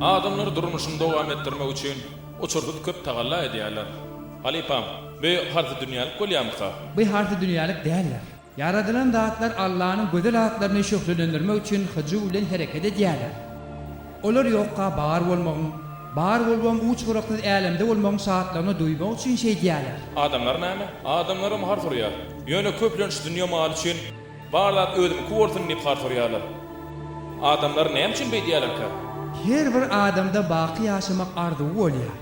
Adamlar durmuşyny dowam etdirmek üçin uçursyz köp tagalla edýärler. Halypam, bu harsydünýälik bolýarmyka? Bu harsydünýälik däldir. Ýaradylan zatlar Allanyň gözel atlaryny şöhlelendirmek üçin hyjuw bilen hereket edýärler. Olar ýokka bar bolmagyň, bar bolubam uç-gyraksyz älemde bolmagyň şatlygyny duýmak üçin şeýdýärler. Adamlar näme? Adamlaram hars urýar. Ýöne köplenç dünýe maly üçin bar zat özümiňki bolsun diýip hars urýarlar. Adamlar näme üçin beýdýärlerkä? Her bir adamda baky ýaşamak arzuwy bolýar.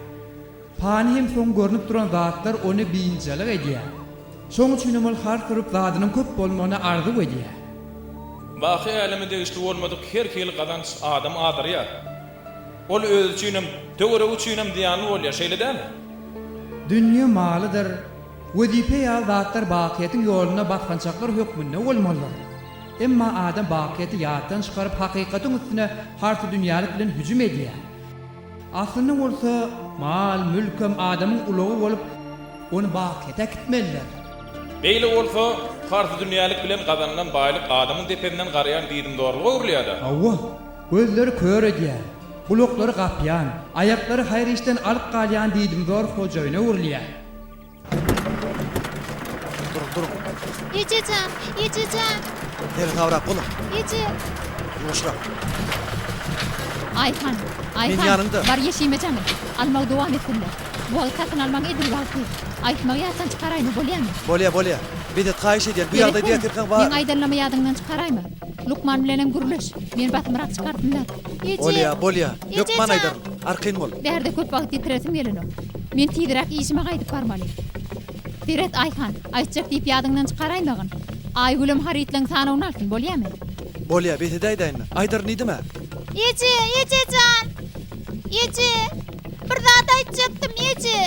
Pany hem soň görnüp duran zatlar ony biynjalyk edýär. Şoň üçinem ol hars urup zadynyň köp bolmagyny arzuw edýär. Baky äleme degişli bolmadyk her hili gazanç adamy azdyrýar. Ol özi üçinem, töweregi üçinem zyýanly bolýar, şeýle dälmi? Dünýe malydyr, wezipe ýaly zatlar bakyýetiň ýolunda basgançaklar hökmünde bolmalydyr. Emma adam bakyýeti ýatdan çykaryp hakykatyň üstüne harsydünýälik bilen hüjüm edýär. Aslynda bolsa, mal, mülkem adamyň ulagy bolup, ony bakyýete äkitmelidir. Beýle bolsa, harsydünýälik bilen gazanylan baýlyk adamyň depesinden garaýan diýdimzorluga öwrülýär-dä. Hawa, gözleri kör edýän, gulaklary gapýan, aýaklary haýyr işden alyp galýan diýdimzor hojaýyna öwrülýär. Duruň, duruň. Eje jan, eje jan. Seresabrak boluň. Eje. Ýuwaşrak. Aýhan, Men Aýhan, ýanyňda. bar ýeşime jaň et. Almagy dowam etsinler. Bu wagt satyn almagyň edil wagty. Aýtmagy ýatdan çykaraýma, bolýamy? Bolýa, bolýa. Bedet, haýyş edýän, bu ýagdaýda Seretme, ýatyrkaň bar. meň aýdanlamy ýadyňdan çykaraýma. Lukman bilenem gürleş. Meni basymrak çykarsynlar. Eje. Bolýa, bolýa. Eje Hökman jan. aýdaryn. Arkaýyn bol. Bärde köp wagt ýitiresim gelenok. Men tizräk işime gaýdyp barmaly. Seret, Aýhan, aýtjak diýip ýadyňdan çykaraýmagyn. Aýgülem harytlaň sanawyny alsyn, bolýamy? Bolýa, bes edäýdäýinmi? Aýdaryn diýdim-ä. Eje, eje jan! Eje! Bir zat aýtjakdym, eje!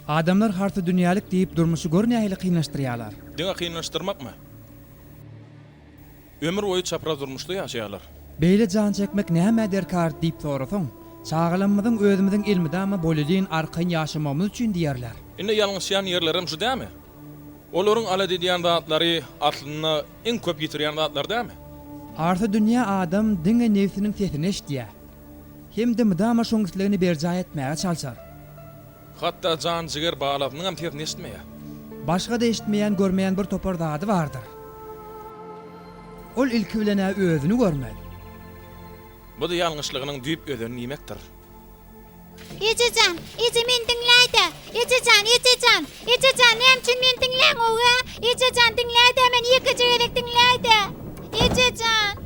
Adamlar harsydünýälik diýip durmuşy gör nähili kynlaşdyrýarlar. Diňe kynlaşdyrmakmy? Ömür boýy çapraz durmuşda ýaşaýarlar. Beýle jan çekmek nämä derkar diýip sorasaň, çagalarymyzyň özümiziň elmydama bolelin arkaýyn ýaşamagymyz üçin diýerler. Indi ýalňyşýan ýerlerem şu dämi? Olaryň alada edýän zatlary aslynda iň köp ýitirýän zatlary dämi? Arsa dünýä adam diňe nebsiniň sesini eşidýär. Hem-de mydama şoň islegini berjaý etmäge çalşar. Hatda jan-jiger balasynyňam sesini eşitmeýär. Başga-da eşitmeýän, görmeýän bir topar zady bardyr. Ol ilki bilen-ä özüni görmez. Bu-da ýalňyşlygynyň düýp özeni diýmekdir. Eje jan, eje meni diňläý-dä! Eje jan, eje jan! Eje jan, näme üçin meni diňläňok-ä? Eje jan, diňläý-dä meni, ýekeje gezek diňläý-dä! Eje jan!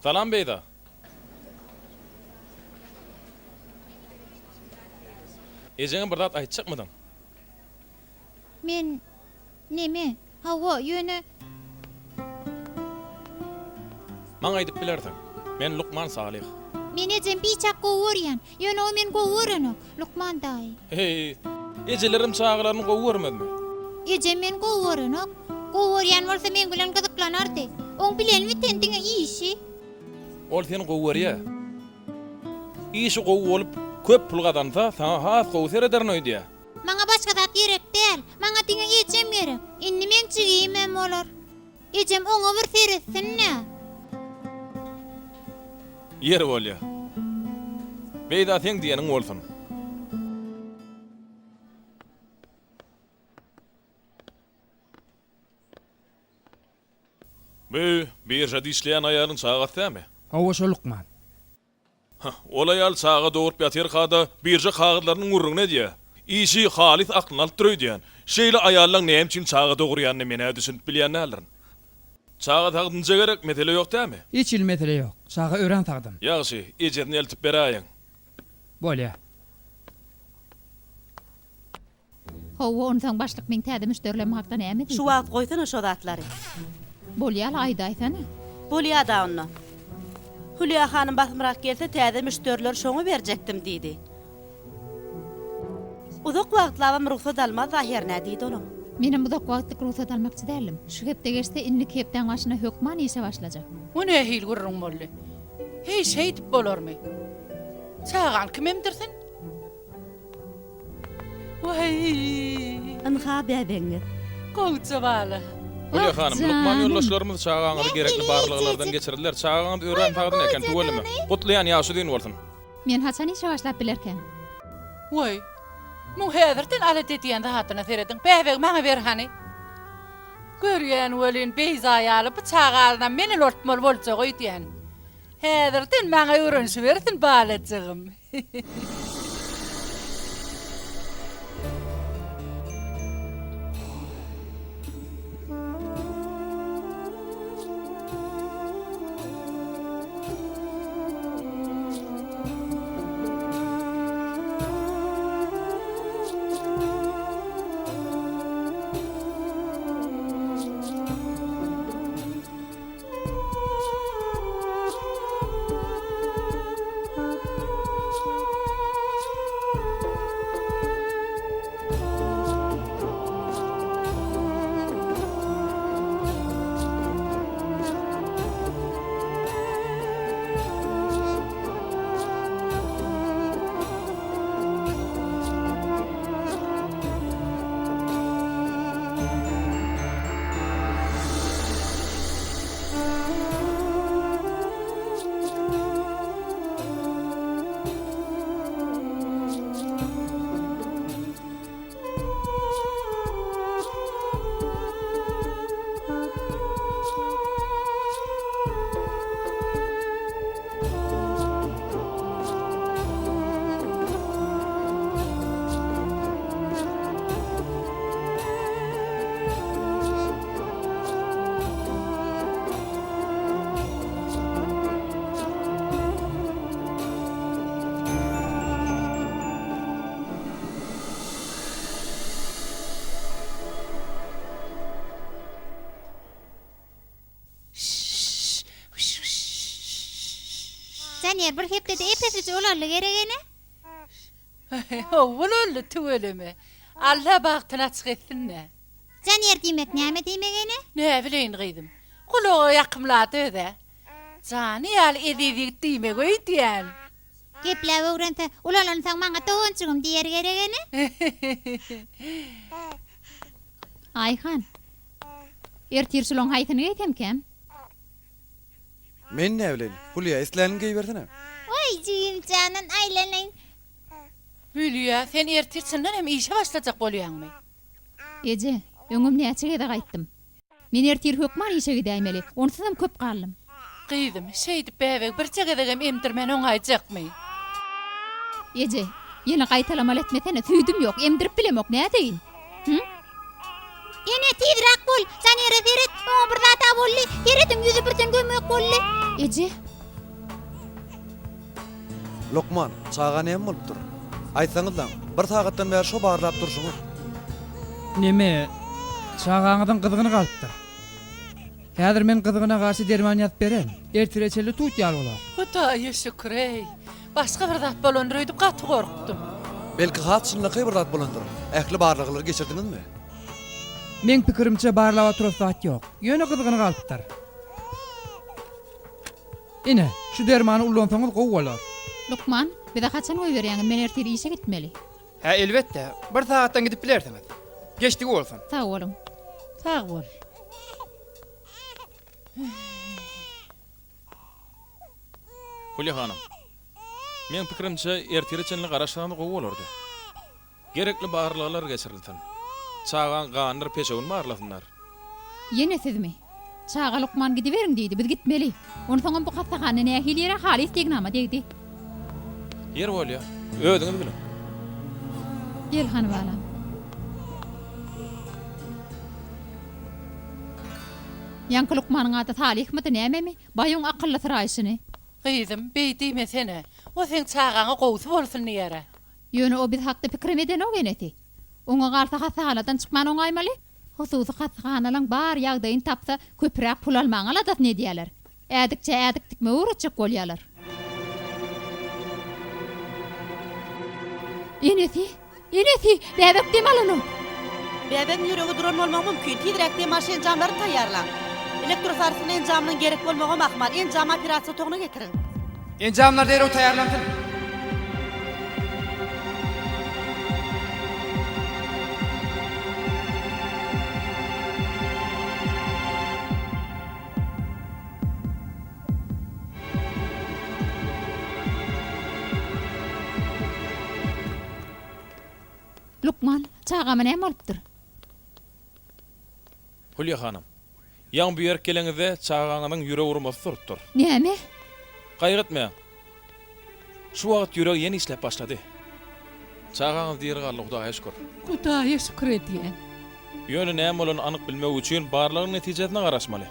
Salam Beýza. Ejeňe bir zat aýtjakmydyň? Men, neme, hawa, ýöne. Maňa aýdyp bilersiň. Men lukman Salyh. Men ejemi biçak gowy görýän. Ýöne o meni gowy görenok, lukman daýy. Heý, ejelerem çagalaryny gowy görmezmi? Ejem meni gowy görenok. Gowy görýän bolsa meň bilen gyzyklanardy. Oň bileni biten diňe işi. Ol seni gowy görýär. Işi gowy bolup, köp pul gazansa, saňa has gowy serederin öýdýär. Maňa başga zat gerek däl. Maňa diňe ejem gerek. Indi meň jigimem bolar. Ejem oňa bir seretsin-dä. Ýeri bolýa. Beýda seň diýeniň bolsun. Bu biržada işleýän aýalyň çagasy dämi? Hawa şo lukman. Hah, ol aýal çaga dogrup ýatyrka-da birža kagyzlarynyň gürrüňini edýär. Işi halys aklyny alypdyr öýdýän. Şeýle aýallaň näme üçin çaga dogurýanyna men-ä düşünip bilýän däldirin. Çaga sagdynja gerek, mesele ýok dämi? Hiç hili mesele ýok. Çaga örän sagdyn. Ýagşy, ejesini eltip beräýiň. Bolýa. Hawa, onsoň başlyk meň täze müşderilerim hakda näme diýdi? Şu wagt goýsana şo zatlary. Bolýa-la, aýdaýsana. Bolýa-da onda. Hülýa hanym basymrak gelse täze müşderileri şoňa berjekdim diýdi. Uzak wagtlabam rugsat almaz-da hernä diýdi olam. Menem uzak wagtlyk rugsat almakçy däldim. Şu hepde geçse indiki hepdäň başyna hökman işe başlajak. O nähili gürrüň boldy? Heý, şeýdip bolarmy? Çagany kim emdirsin? Waý! Ynha bäbegiňiz. Gowja bala. Hülýa hanym, lukman janym. ýoldaşlarymyz çagaňyzy gerekli barlaglardan geçirdiler. Çagaňyz örän sagdyn eken, tüweleme. Gutlaýan, ýagşy düýn bolsun. Men haçan işe başlap bilerkäm? Waý, muň häzirden alada edýän zadyna serediň. Bäbegi maňa ber hany. Görýän welin, Beýza ýaly bu çagalynam men ulaltmaly boljak öýdýän. Häzirden maňa öwrenişibersin balajygym. Janýar bir hepdede ep-esli ulaldy gerek ene? Hawa ulaldy tüweleme. Alla bagtyny açyk etsin-dä. Janýar diýmek näme diýmek ene? Näbileýin gyzym. Gulaga ýakymly ady öz-ä. Jany ýaly eziz ýigit diýmek öýdýän. Gepläp öwrense, ulalansoň maňa doganjygym diýer gerek ene? Aýhan, ertir şulaň haýsyny geýsemkäm? Men näbileýin, Hülýa, islänini geýibersene. Waý, jigim janyn aýlanaýyn. Hülýa, sen ertir çyndan hem işe başlajak bolýaňmy? Eje, öňem näçe gezek aýtdym. Men ertir hökman işe gidäýmeli, onsuzam köp galdym. Gyzym, şeýdip bäbegi birje gezegem emdirmän oňaýjakmy? Eje, ýene gaýtalamaly etmesene, süýdüm ýok, emdirip bilemok, nädeýin? Hü? Ene, tizräk bol! Janere seret, oňa bir zat-a boldy, serediň, ýüzi birden göm-gök boldy. Eje! Lukman, çaga näme bolupdyr? Aýtsaňyzlaň, bir sagatdan bäri şo barlap durşuňyz. Neme, çagaňyzyň gyzgyny galypdyr. Häzir men gyzgyna garşy derman ýazyp bererin. Ertire çenli tut ýaly bolar. Hudaýa şükür-eý! Başga bir zat bolandyr öýdüp gaty gorkdum. Belki has çynlakaý bir zat bolandyr. Ähli barlaglary geçirdiňizmi? Meň pikirimçe barlap oturasy zat ýok. Ýöne gyzgyny galypdyr. Ine, şu dermany ullansaňyz gowy bolar. Lukman, bizi haçan goýberýäňiz, men ertir işe gitmeli. Hä, elbetde, bir sagatdan gidip bilersiňiz. Geçdigi bolsun. Sag boluň. Sag bol. Hülýa hanym, meň pikirimçe, ertire çenli garaşsaňyz gowy bolardy. Gerekli barlaglar geçirilsin. Çagaň ganydyr peşewini barlasynlar. Ýene sizmi? Çaga lukman gidiberiň diýdi, biz gitmeli. Onsoňam bu hassahana nähili ýere halys degnama degdi. Ýer bolýa, özüňiz biliň. Gel hany balam. Ýaňky lukmanyň ady Salyhmydy nämemi? Baýyň akyllysyraýşyny. Gyzym, beý diýmesene. O seň çagaňa gowusy bolsun diýer-ä. Ýöne o biz hakda pikirem edenok enesi. Oňa galsa hassahanadan çykman oňaýmaly. Hususy hassahanalaň bar ýagdaýyny tapsa köpüräk pul almaň aladasyny edýäler. Ädikçä ädik dikmegi öwretjek bolýalar. Enesi! Enesi! Bäbek dem alanok! Bäbegiň ýüregi duran bolmagy mümkin. Tizräk dem alyş enjamlaryny taýýarlaň. Elektrosarsgyn enjamynyň gerek bolmagam ahmal. Enjamy operasiýa otagyna getiriň. Enjamlar derrew taýýarlansyn. Lukman, çagama näme bolupdyr? Hülýa hanym, ýaňy bu ýerik geleňizde çagaňyzyň ýürek urmasy turupdyr. Näme? Gaýgy etmäň. Şu wagt ýüregi ýene işläp başlady. Çagaňyz diri galdy, Hudaýa şükür. Hudaýa şükür edýän. Ýöne näme bolanyny anyk bilmek üçin barlagyň netijesine garaşmaly.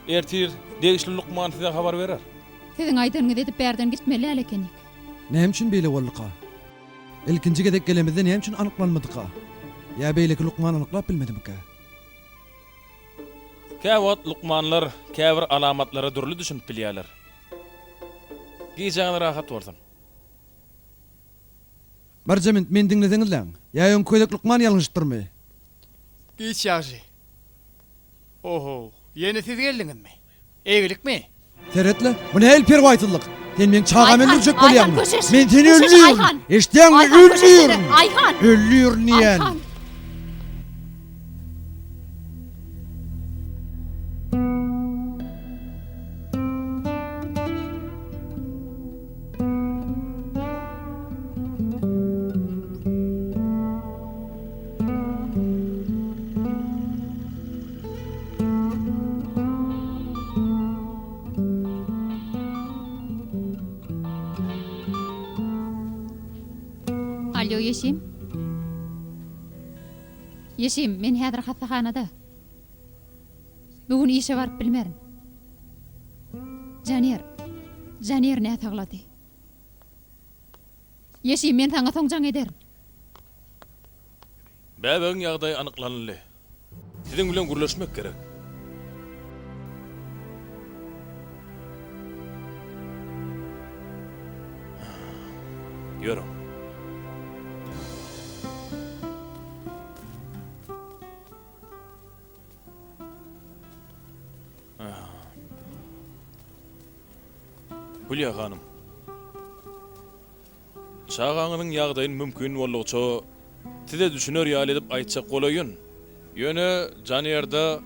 Ertir degişli lukman size habar berer. Siziň aýdanyňyzy edip bärden gitmeli däl ekenik. Näme üçin beýle bolduka? Ilkinji gezek gelemizde näme üçin anyklanmadyka? Ýa beýleki lukman anyklap bilmedimikä? Käwagt lukmanlar käbir alamatlara dürli düşünip bilýärler. Gijäňiz rahat bolsun. Birje minut meni diňleseňizläň. Ýa öňki gezek lukman ýalňyşypdyrmy? Giç ýagşy. Ohow, ýene siz geldiňizmi? Eýgilikmi? Seret-le, bu nähili perwaýsyzlyk? Sen meň çagamy Aýhan, öldürjek Aýhan, bolýaňmy? köşeş! Men seni Köşeş, öldürin! Aýhan! Eşidýäňmi, Aýhan, köşeş öldürin! Aýhan! Öldürin diýýän! Aýhan! Alýo, Ýeşim. Ýeşim, men häzir hassahanada. Bu gün işe baryp bilmerin. Janer, Janer näsaglady. Ýeşim, men saňa soň jaň ederin. Bäbegiň ýagdaýy anyklanyldy. Siziň bilen gürleşmek gerek. Ýörüň. Hülýa hanym. Çagaňyzyň ýagdaýyny mümkin boldugyça size düşüner ýaly edip aýtjak bolaýyn. Ýöne Janerde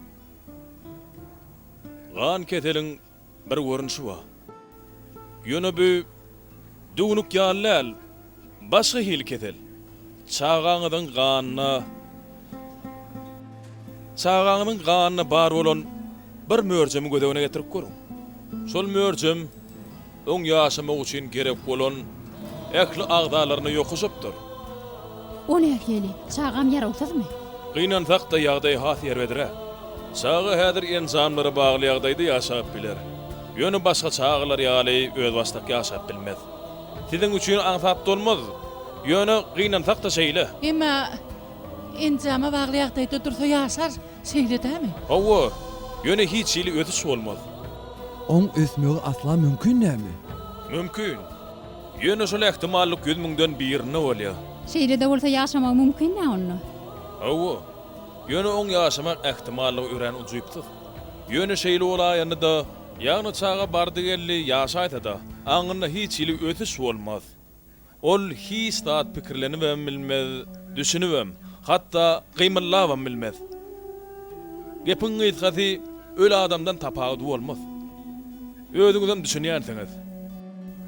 gan keseliň bir görnüşi bar. Ýöne bu düwnük ýaly däl, başga hili kesel. Çagaňyzyň ganynda Çagaňyzyň ganynda bar bolan bir mörjemi göz öňüne getirip görüň. Şol mörjem Oň ýaşamagy üçin gerek bolan ähli agzalaryna ýokuşypdyr. O nähili? Çagam ýarawsyzmy? Gynansak-da, ýagdaý has erbedräk. Çaga häzir enjamlara bagly ýagdaýda ýaşap biler. Ýöne başga çagalar ýaly özbaşdak ýaşap bilmez. Siziň üçin aňsat bolmaz. Ýöne gynansak-da şeýle. Emma enjama bagly ýagdaýda dursa ýaşar. Şeýle dämi? Hawa, ýöne hiç hili ösüş bolmaz. Oň ösmegi asla mümkin dälmi? Mümkin. Ýöne şol ähtimallyk ýüzmüňden birinde bolýar. Şeýle-de bolsa ýaşamagy mümkin dä onda? Hawa. Ýöne oň ýaşamak ähtimallygy örän ujypsyz. Ýöne şeýle bolaýanda-da, ýagny çaga bardy-geldi ýaşaýsa-da, aňynda hiç hili ösüş bolmaz. Ol hiç zat pikirlenibem bilmez, düşünibem, hatda gymyldabam bilmez. Gepiň gysgasy, öli adamdan tapawudy bolmaz. Özüňizem düşünýänsiňiz.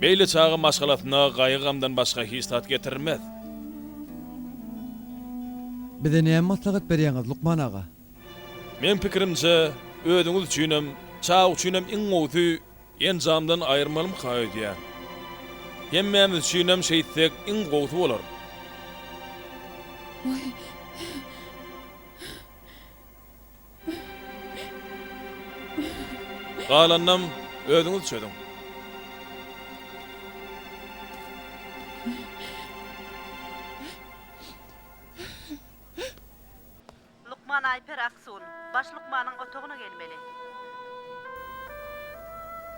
Beýle çaga maşgalasyna gaýgy-gamdan başga hiç zat getirmez. Bize näme maslahat berýäňiz, lukman aga? Meň pikirimçe, özüňiz üçinem, çaga üçinem iň gowusy Enjamdan aýyrmalymyka öýdýän. Hemmämiz üçinem şeýtsek iň gowusy bolar. Galanynam özüňiz çözüň. Lukman Aýper Aksun, baş lukmanyň otagyna gelmeli.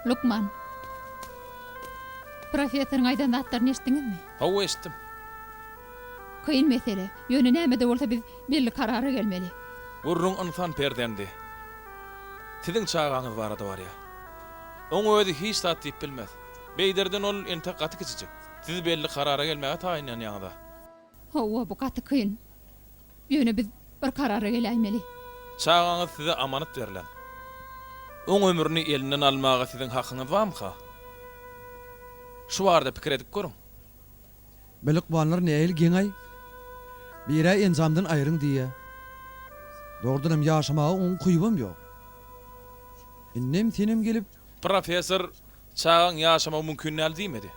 Lukman. Professoryň aýdan zatlaryny eşitdiňizmi? Hawa, eşitdim. Kyn mesele. Ýöne näme-de bolsa biz belli karara gelmeli. Gürrüň ynsan perzendi. Siziň çagaňyz barada barýar. Oň özi hiç zat diýip bilmez. Beýderden ol entek gaty kiçijik. Siz belli karara gelmäge taýynlanýaňyz-a. Hawa, bu gaty kyn. Ýöne biz bir karara geläýmeli. Çagaňyz size amanat berlen. Oň ömrüni elinden almaga siziň hakyňyz barmyka? Şu barada pikir edip görüň. Be lukmanlar nähili geň-aý? Birä enjamdan aýryň diýýä. Dogrudanam ýaşamaga oň ukyybam ýok. Indem senem gelip. Professor çagaň ýaşamagy mümkin däl diýmedi.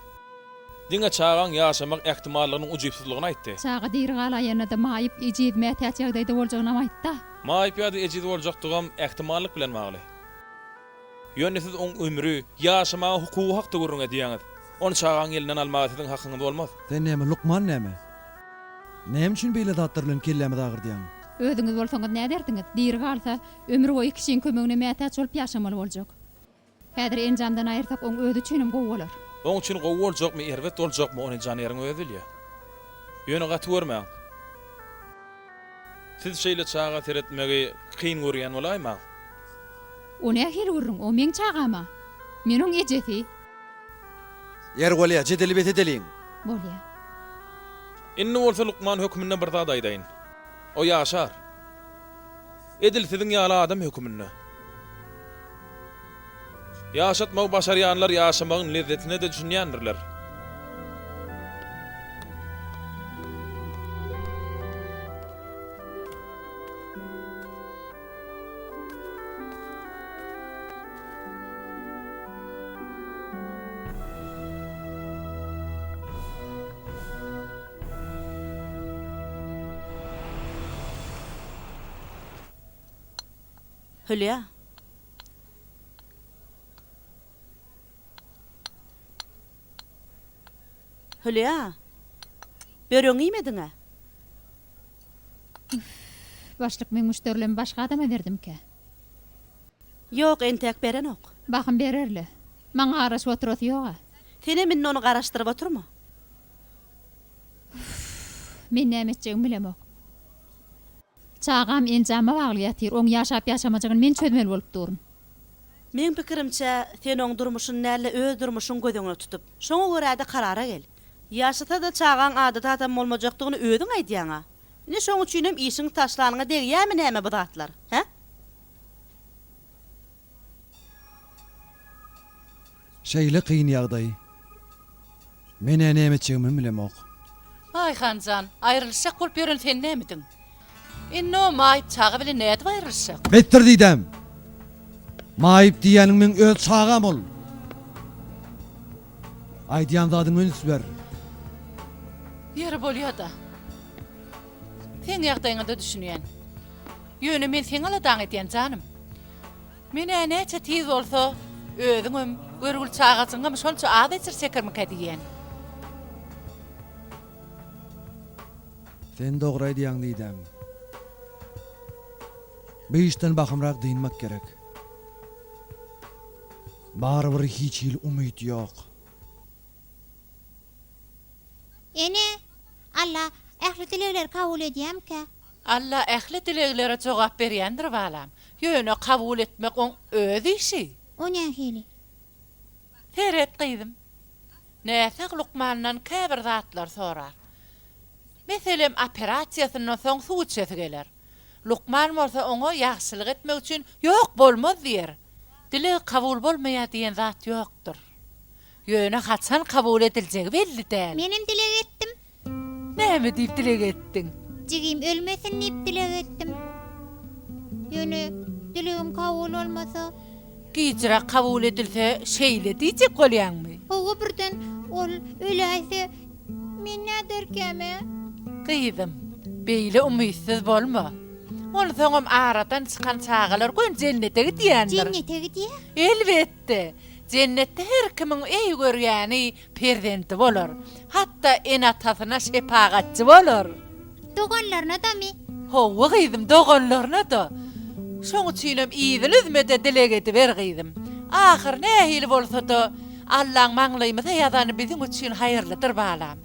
Diňe çagaň ýaşamak ähtimallygynyň ujypsyzlygyny aýtdy. Çaga diri galaýanda-da maýyp, ejiz, mätäç ýagdaýda boljagyny-am aýtda. Maýyp ýa-da ejiz boljakdygam ähtimallyk bilen bagly. Ýöne siz oň ömri, ýaşamaga hukugy hakda gürrüň edýäňiz. Ony çagaň elinden almaga siziň hakyňyz bolmaz. Sen näme, lukman näme? Näme üçin beýle zatlar bilen kellämizi agyrdýaň? Özüňiz bolsaňyz näderdiňiz? Diri galsa, ömür boýy kişiň kömegine mätäç bolup ýaşamaly boljak. Häzir enjamdan aýyrsak oň özi üçinem gowy bolar. Oň üçin gowy boljakmy, erbet boljakmy, ony Janeriň özi bilýär. Ýöne gaty görmäň. Siz şeýle çaga seretmegi kyn görýän bolaýmaň? O nähili gürrüň, o meň çagam-a. Men oň ejesi. Ýeri bolýa, jedeli bes edeliň. Bolýa. Indi bolsa lukman hökmünde bir zat aýdaýyn. O ýaşar. Edil siziň ýaly adam höküminde. Ýaşatmagy başarýanlar ýaşamagyň lezzetine-de düşünýändirler. Hülýa. Hülýa. Böregiňi iýmediň-ä? Üff, başlyk meň müşderilerimi başga adama berdimikä? Ýok, entäk berenok. Bahym berer-le. Maňa garaşyp oturasy ýog-a. Senem indi ony garaşdyryp oturma. Üff, men näme etjegimi bilemok. Çagam enjama bagly ýatyr, oň ýaşap-ýaşamajagyny men çözmeli bolup durun. Meň pikirimçe, sen oň durmuşyny däl-de öz durmuşyňy göz öňüne tutup, şoňa görä-de karara gel. Ýaşasa-da çagaň adaty adam bolmajakdygyny özüň aýdýaň-a. Ine şoň üçinem işiňi taşlanyňa degýämi näme bu zatlar, hä? Şeýle kyn ýagdaý. Men-ä näme etjegimem bilemok. Aýhan jan, aýrylyşjak bolup ýören sen nämediň? Indi o maýyp çaga bilen nädip aýrylyşjak? Besdir diýdäm! Maýyp diýýäniň meň öz çagam ol. Aýdýan zadyňa üns ber. Ýeri bolýa-da. Seň ýagdaýyňa-da düşünýän. Ýöne men seň aladaňy edýän, janym. Men-ä näçe tiz bolsa, özüňem, görgüli çagajygyňam şonça az ejir çekermikä diýýän. Sen dogry aýdýaň, didäm. Bu işden bahymrak dynmak gerek. Barybir hiç hili umyt ýok. Ene, Alla ähli dilegleri kabul edýärmikä? Alla ähli dileglere jogap berýändir balam. Ýöne kabul etmek oň öz işi. O nähili? Seret gyzym. Näsag lukmandan käbir zatlar sorar. Meselem operasiýasyndan soň suw içesi geler. Lukman bolsa oňa ýagşylyk etmek üçin ýok bolmaz diýer. Dileg kabul bolmaýar diýen zat ýokdur. Ýöne haçan kabul ediljegi belli däl. Menem dileg etdim. Näme diýip dileg etdiň? Jigim ölmesin diýip dileg etdim. Ýöne dilegim kabul bolmasa? Gijräk kabul edilse şeýle diýjek bolýaňmy? Hawa birden ol öläýse men näderkäm-ä? Gyzym, beýle umytsyz bolma. Onsoňam aradan çykan çagalar göni jennete gidýändir. Jennete gidýär? Elbetde! Jennetde her kimiň eý görýäni perzendi bolar. Hatda ene-atasyna şepagatçy bolar. Doganlaryna-damy? Hawa gyzym, doganlaryna-da. Şoň üçinem yzyny üzme-de dileg ediber gyzym. Ahyr nähili bolsa-da, Allaň maňlaýymyza ýazany biziň üçin haýyrlydyr balam.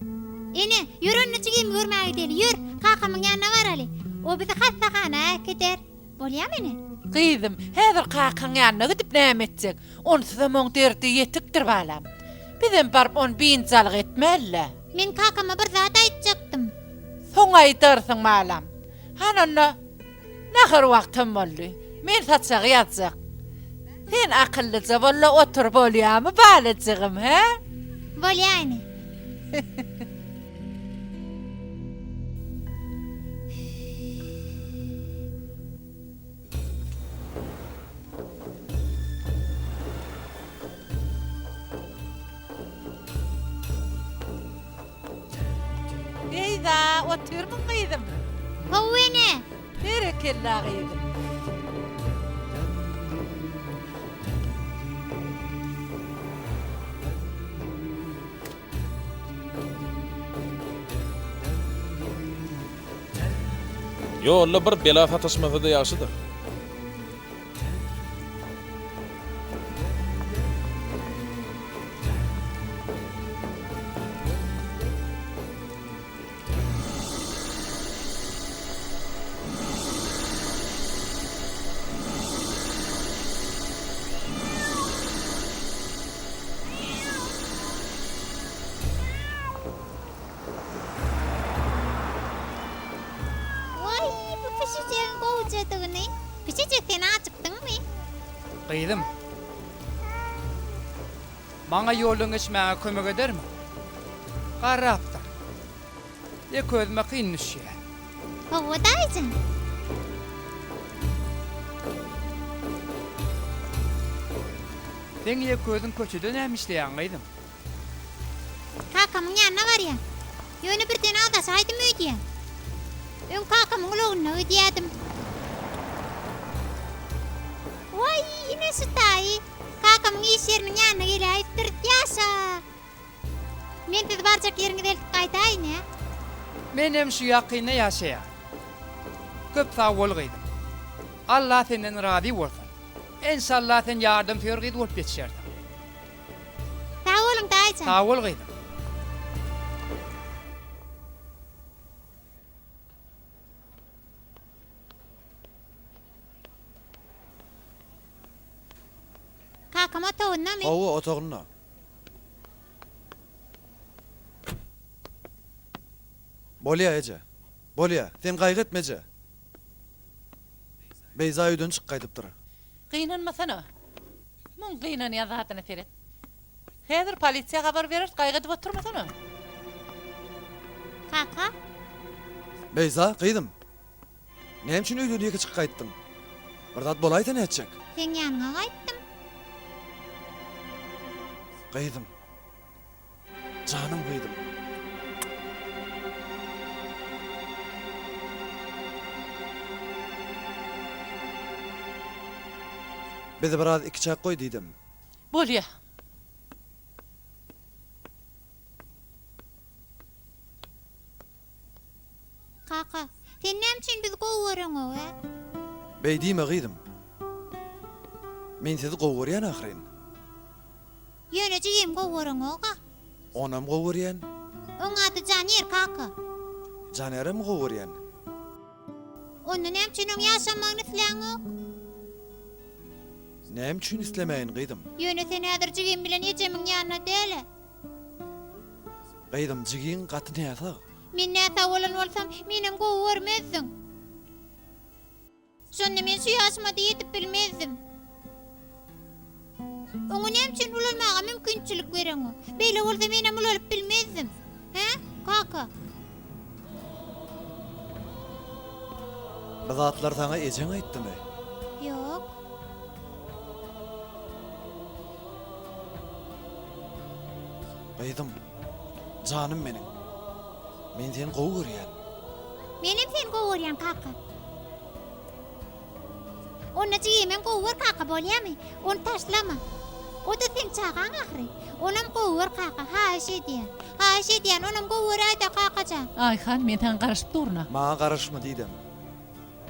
Ene, ýör onda jigimi görmäge gideli, ýör, kakamyň ýanyna baraly. O bizi hassahana äkider. Bolýamy ene? Gyzym, häzir kakaň ýanyna gidip näme etjek? Onsuzam oň derdi ýetikdir balam. Bizem baryp ony biynjalyk etmäli-dä. Men kakama bir zat aýtjakdym. Soň aýdarsyň balam. Hany onda, nahar wagtam boldy. Men saçagy ýazjak. Sen akyllyja bol-da otur bolýamy balajygym, hä? Bolýa ene. otyrmyň gyzym? Hawa ene. Berekella gyzym. Ýolda bir bela sataşmasa-da ýagşydyr. Waý, bu pişijegiň gowujadygyny. Pişijek sen ajykdyňmy? Gyzym. Maňa ýoldan geçmäge kömek edermiň? Garrapdyr. Ýeke özüme kyn düşýär. Hawa, daýyjan. Seň ýeke özüň köçede näme işleýäň, gyzym? Kakamyň ýanyna barýan. Ýöne birden azaşaýdym öýdýän. Öň kakamyň ulagynda gidýädim. Waý, ine şu taýy. Kakamyň iş ýeriniň ýanyna geläýipdiris. Ýaşa! Men sizi barjak ýeriňize eltip gaýdaýyn-ä. Menem şu ýakynda ýaşaýan. Köp sag bol gyzym. Alla senden razy bolsun. Enşalla sen ýardamsöýer gyz bolup ýetişersiň. Sag boluň daýyjan. Sag bol gyzym. Kakam otagyndamy? Hawa, otagynda. Bolýa, eje. Bolýa. Sen gaýgy etme, eje. Beýza öýden çykyp gaýdypdyr. Gynanmasana. Muň gynanýan zadyna seret. Häzir polisiýa habar bereris, gaýgy edip oturmasana. Kaka. Beýza, gyzym. Näme üçin öýden ýeke çykyp gaýtdyň? Bir zat bolaýsa nätjek? Seň ýanyňa gaýtdym. Gyzym. Janym gyzym. Bizi biraz ikiçäk goý diýdim. Bolýa. Kaka, sen näme üçin bizi gowy göreňok-ä? Beý diýme gyzym. Men sizi gowy görýän ahyryn. Ýöne jigimi gowy göreňok-a. Onam gowy görýän. Oň ady Janer, kaka. Janerem gowy görýän. Onda näme üçin oň ýaşamagyny isläňok? Näme üçin islemäýin, gyzym? Ýöne sen häzir jigim bilen ejemiň ýanynda däl-ä. Gyzym, jigiň gaty näsag. Men näsag bolan bolsam, menem gowy görmezdiň. Şonda men şu ýaşyma-da ýetip bilmezdim. Oňa näme üçin ulalmaga mümkinçilik bereňok? Beýle bolsa menem ulalyp bilmezdim. Hä, kaka? Bu zatlary saňa ejeň aýtdymy? Ýok. Gyzym, janym meniň. Men seni gowy görýän. Menem seni gowy görýän, kaka. Onda jigimem gowy gör, kaka, bolýamy? Ony taşlama. O-da seň çagaň ahyry. Onam gowy gör, kaka, haýyş edýän. Haýyş edýän, onam gowy göräý-dä, kaka jan. Aýhan, men saňa garaşyp durun-a. Maňa garaşma diýdem.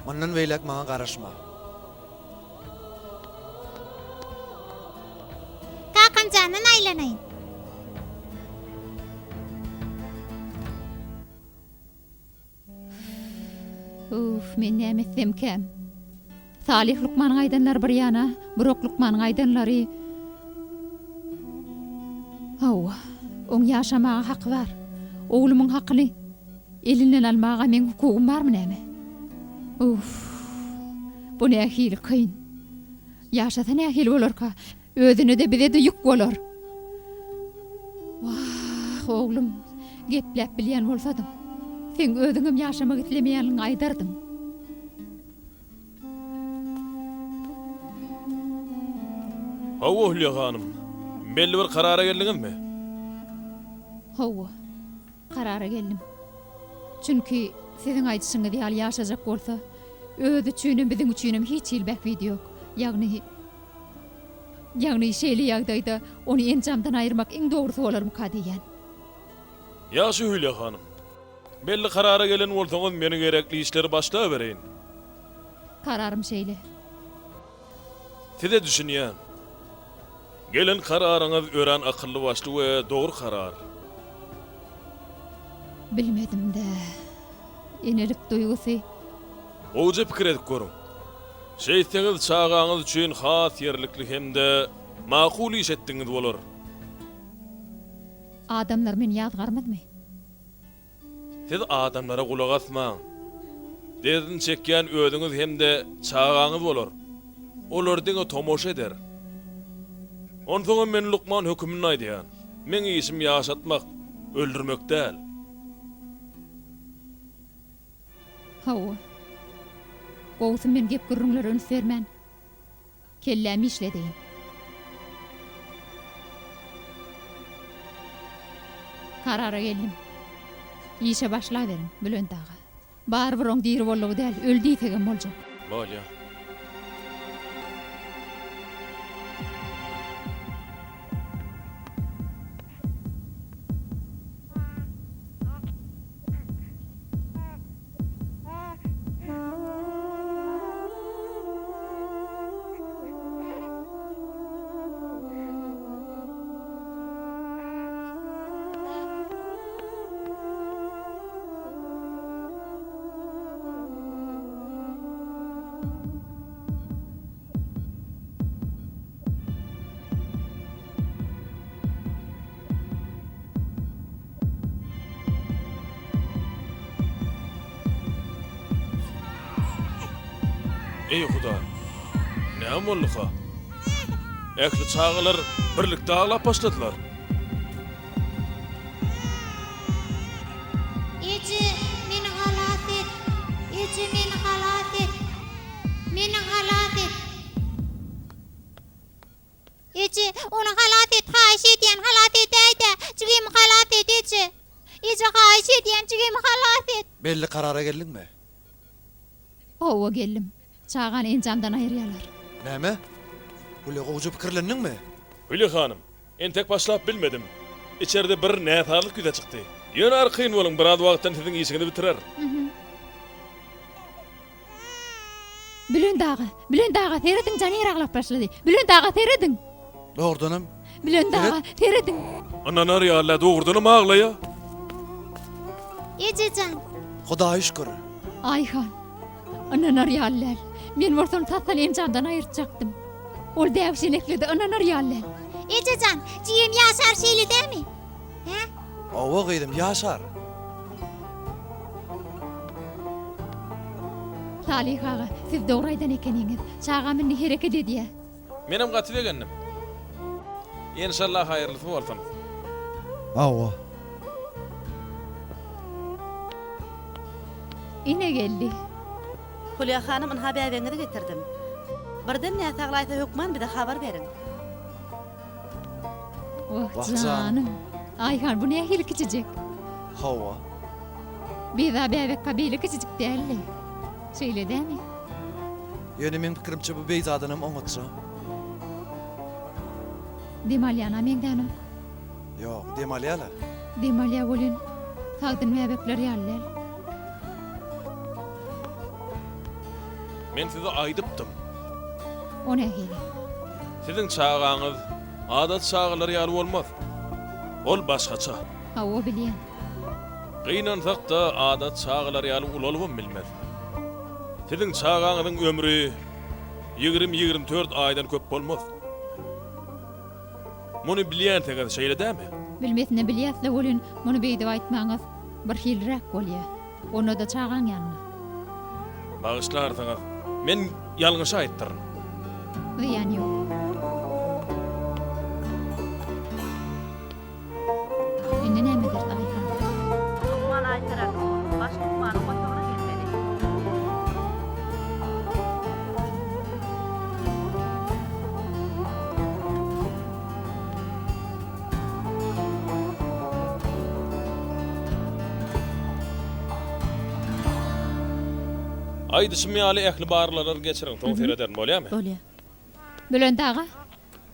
Mundan beýläk maňa garaşma. Kakam jandan aýlanaýyn. Uff, men näme etsemkäm? Salyh lukmanyň aýdanlary bir ýana, Burak lukmanyň aýdanlary. Hawa, oň ýaşamaga haky bar. Oglumyň hakyny elinden almaga meň hukugym barmy näme? Uff, bu nähili kyn. Ýaşasa nähili bolarka? Özüne-de, bize-de ýük bolar. Wah, oglum, gepläp bilýän bolsadyň, seň özüňem ýaşamak islemeýänligiňi aýdardyň. Hawa, Hülýa hanym, belli bir karara geldiňizmi? Hawa, karara geldim. Çünki siziň aýdyşyňyz ýaly ýaşajak bolsa, özi üçinem, biziň üçinem hiç hili bähbidi ýok. Ýagny, ýagny şeýle ýagdaýda ony enjamdan aýyrmak iň dogrusy bolarmyka diýýän. Ýagşy Hülýa hanym. Belli karara gelen bolsaňyz men gerekli işleri başlabereýin. Kararym şeýle. Size düşünýän. Gelen kararyňyz örän akylly-başly we dogry karar. Bilmedim-dä. Enelik duýgusy. Gowuja pikir edip görüň. Şeýtseňiz çagaňyz üçin has ýerlikli hem-de makul iş etdigiňiz bolar. Adamlar meni ýazgarmazmy? Siz adamlara gulak asmaň. Derdini çekýän özüňiz hem-de çagaňyz bolar. Olar diňe tomaşa eder. Onsoňam men lukman höküminde aýdýan, meň işim ýaşatmak, öldürmek däl. Hawa. Gowusy men gep-gürrüňlere üns bermän, Kellämi işledeýin. Karara geldim. Işe başlaberiň, Bülent aga. Barybir oň diri boldugy däl, öli diýsegem boljak. Bolýa. Eý, Hudaý! Näme bolduka? Ähli çagalar birlikde aglap başladylar. Eje, meni halas et! Eje, meni halas et! Meni halas et! Eje, ony halas et, haýyş edýän, halas edäý-dä! Jigimi halas et, eje! Eje, haýyş edýän, jigimi halas et! Belli karara geldiňmi? Hawa, geldim. Çagany enjamdan aýyrýarlar. Näme? Gülýa, gowuja pikirlendiňmi? Gülýa hanym, entek başlap bilmedim. Içerde bir näsazlyk ýüze çykdy. Ýöne arkaýyn boluň, biraz wagtdan siziň işiňizi bitirer. Bülent aga, Bülent aga, serediň, Janir aglap başlady. Bülent aga, serediň! Dogrudanam, Bülent aga, serediň! Ynanar ýaly-a, dogrudanam aglaýa. Eje jan! Hudaýa şükür. Aýhan, ynanar ýaly däl. Men bolsa ony tasdan enjamdan aýyrtjakdym. Ol däwşenekledi, ynanar ýaly däl. Eje jan, jigim ýaşar şeýle dämi? Hä? Hawa gyzym, ýaşar. Salyh aga, siz dogry aýdan ekeniňiz. Çagam indi hereket edýär. Menem gaty begendim. Enşallah haýyrlysy bolsun. Hawa. Ine geldi. Hülýa hanym ynha bäbegiňizi getirdim. Birden näsaglaýsa hökman bize habar beriň. Wah janym. Aýhan bu nähili kiçijek? Hawa. Beza bäbek beýle kiçijik däldi. Şeýle dämi? Ýöne meň pikirimçe bu Beýzadanam oňatja. Dem alýana meňzänok. Ýok, dem alýala. Dem alýa welin, sagdyn bäbekler ýaly däl. Men size aýdypdym. O nähili? Siziň çagaňyz adaty çagalar ýaly bolmaz. Ol başgaça. Hawa, bilýän. Gynansak-da, adaty çagalar ýaly ulalybam bilmez. Siziň çagaňyzyň ömri 20-24 aýdan köp bolmaz. Muny bilýänsiňiz, şeýle dälmi? Bilmesine bilýäs-le welin, muny beýdip aýtmaňyz birhiliräk bolýa. Onda-da çagaň ýanynda. Bagyşlarsyňyz, men ýalňyş aýtdyryn. Zyýan ýok. Indi näme ederis, Aýhan? Lukman Aýseren, baş lukmanyň otagyna gelmeli. Aýdyşym ýaly ähli barlaglary geçiriň, soň serederin, bolýamy? Bolýa. Bülent aga.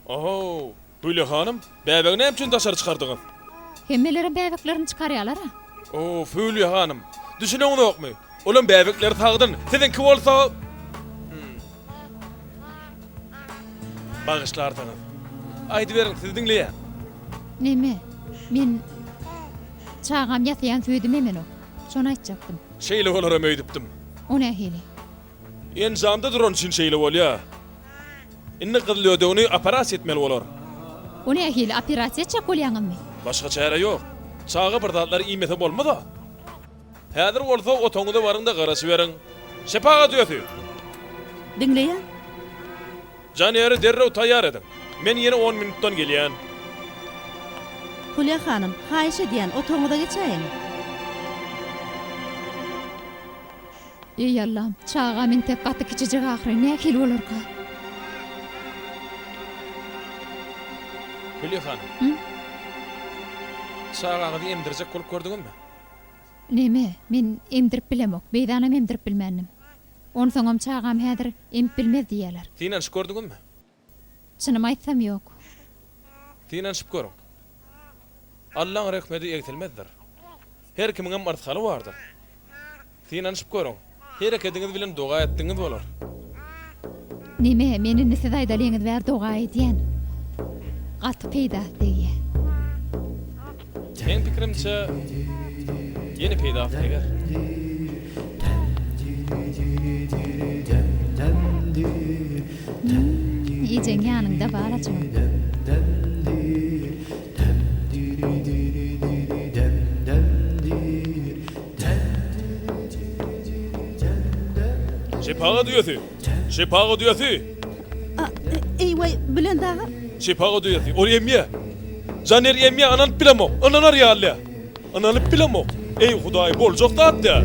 Ohow, Hülýa hanym, bäbegi näme üçin daşary çykardyňyz? Hemmelerem bäbeklerini çykarýalar-a. Of, Hülýa hanym, düşüneňizokmy? Olaň bäbekleri sagdyn, siziňki bolsa... Bagyşlarsyňyz. Aýdyberiň, sizi diňleýän. Neme, men çagam ýasaýan süýdüm emenok. Şony aýtjakdym. Şeýle bolaram öýdüpdim. O nähili? Enjamda duran üçin şeýle bolýa. Indi gyzylödegini operasiýa etmeli bolar. O nähili, operasiýa etjek bolýaňyzmy? Başga çäre ýok. Çaga bir zatlar iýmese bolmaz-a. Häzir bolsa otagyňyza baryň-da garaşyberiň. Şepagat uýasy! Diňleýän. Janeri derrew taýýar ediň. Men ýene on minutdan gelýän. Hülýa hanym, haýyş edýän, otagyňyza geçäýiň. Eý Allam, çagam entek gaty kiçijik ahyryn, nähili bolarka? Hülýa hanym. Çagaňyzy emdirjek bolup gördüňizmi? Neme, men emdirip bilemok, Beýzanam emdirip bilmändim. Onsoňam çagam häzir emip bilmez diýýäler. Synanyşyp gördüňizmi? Çynymy aýtsam ýok. Synanyşyp görüň. Allaň rehmedi egsilmezdir. Her kimiňem yrsgaly bardyr. Synanyşyp görüň. Herekediňiz bilen doga etdigiňiz bolar. Neme, men indi siz aýdalyňyz bäri doga edýän. Gaty peýdasy degýä. Meň pikirimçe, ýene peýdasy deger. Ejeň ýanyňda bar açyň. Şepagat uýasy! Şepagat uýasy! Eý waý, Bülent aga! Şepagat uýasy, ol emýä! Janer emýä, ynanyp bilemok, ynanar ýaly däl. Ynanyp bilemok. Eý, Hudaý, boljak zat däl.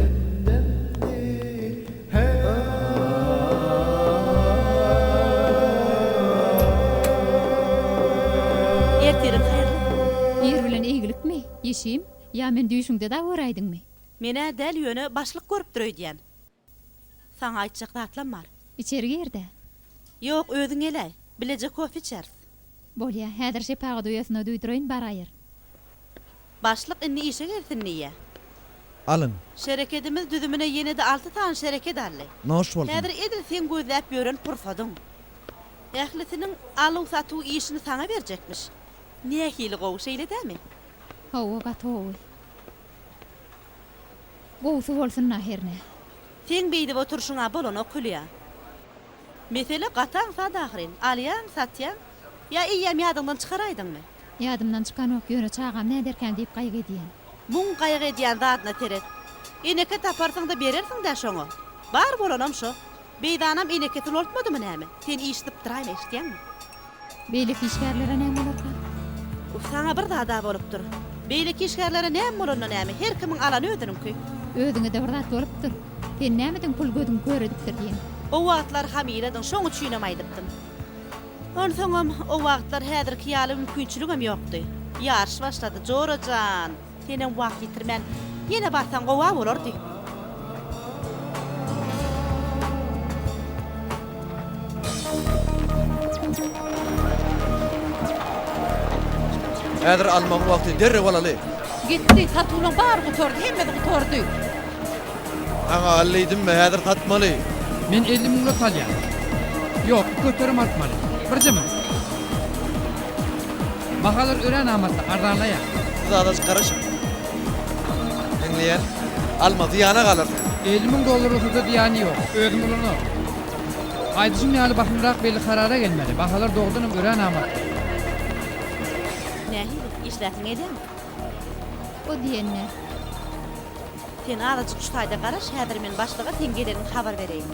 Ertiriň haýyrly. Ir bilen eýgilikmi, Ýeşim? Ýa men düýşüňde dagy göräýdiňmi? Men-ä däl ýöne başlyk görüpdir öýdýän. Saňa aýtjak zatlam bar. Içeri gir-dä. Ýok, özüň geläý. Bileje kofe içeris. Bolýa, häzir şepagat uýasyna duýduraýyn, baraýyr. Başlyk indi işe gelsin diýýä. Alyň. Şerekedimiz düzümine ýene-de alty sany şereket aldy. Noş bolsun. Häzir edil seň gözläp ýören pursadyň. Ählisiniň aluw-satuw işini saňa berjekmiş. Nähili gowy, şeýle dämi? Hawa, gaty gowy. Gowusy bolsun-da hernä. Seň beýdip oturyşyň-a bolanok, Hülýa. Mesele gaty aňsat ahyryn. Alýaň, satýaň. Ýa eýýäm ýadyňdan çykaraýdyňmy? Ýadymdan çykanok, ýöne çagam näderkäm diýip gaýgy edýän. Muň gaýgy edýän zadyna seret. Eneke taparsyň-da berersiň-dä şoňa. Bar bolanam şo. Beýzanam enekesi ulaltmadymy näme? Sen iş sypdyraýma, eşidýäňmi? Beýleki işgärlere näme bolarka? Uf, saňa bir zad-a bolupdyr. Beýleki işgärlere näme bolanda näme, her kimiň alany özüniňki. Özüňe-de bir zat bolupdyr. Sen nämediň pul gözüňi kör edipdir diýen. O wagtlar hamyladyň, şoň üçinem aýdypdym. Onsoňam, o wagtlar häzirki ýaly mümkinçiligem ýokdy. Ýaryş başlady, jora jan! Senem wagt ýitirmän, ýene barsaň gowa bolardy. Häzir almagyň wagty, derrew alaly. Gitdi, satuwlaň bary gutardy, hemmesi gutardy. Saňa al diýdimmi, häzir satmaly. Men 50 müňlük alýan. Ýok, 2% artmaly. Birje minut. Bahalar örän amatly, arzanlaýar. Siz azajyk garaşyň. Diňleýän. Alma, zyýana galarsyň. 50 müň dollarlysyda zyýany ýok, özüm ulanaryn. Aýdyşym ýaly basymrak belli karara gelmeli, bahalar dogrudanam örän amatly. Nähili, işläsiň gelýärmi? O diýen ne? Sen azajyk şu taýda garaş, häzir men başlyga seň geleniňi habar bereýin.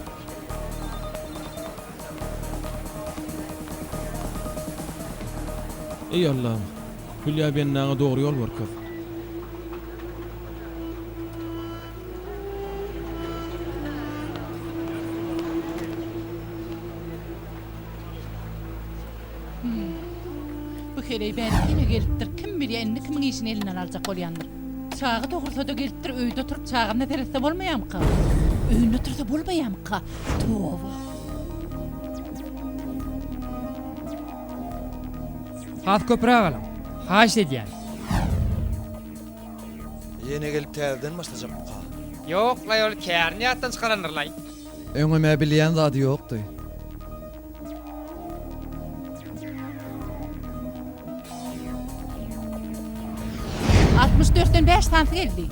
Eý Allam! Hülýa bendäňe dogry ýol görkez. Bu heleý bärik ýene gelipdir. Kim bilýär indi kimiň işini elinden aljak bolýandyr. Çaga dogursa-da gelipdir, öýde oturyp çagamyna seretse bolmaýarmyka? Öýünde otursa bolmaýamyka? Toba. Has köpräk alyň. Haýyş edýän. Ýene gelip täzeden başlajakmyka? Ýok-laý ol kärini ýatdan çykarandyr-laý. Öňem-ä bilýän zady ýokdy. Altmyş dörtden bäş sanysy geldi.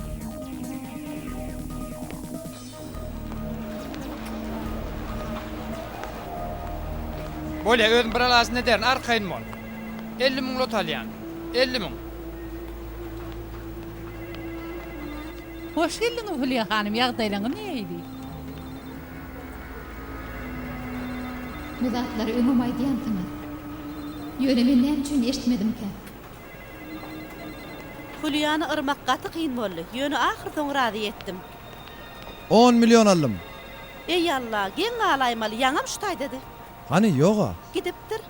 Bolýa, özüm bir alajyny ederin, arkaýyn bol. 50 müň lot alýan. 50 müň. Hoş geldiňiz Hülýa hanym, ýagdaýlaryňyz nähili? Bu zatlary öňem aýdýansyňyz. Ýöne men näme üçin eşitmedimkä? Hülýany yrmak gaty kyn boldy, ýöne ahyrsoňy razy etdim. On million aldym. Eý Alla, geň galaýmaly, ýaňam şu taýdady. Hany, ýog-a. Gidipdir.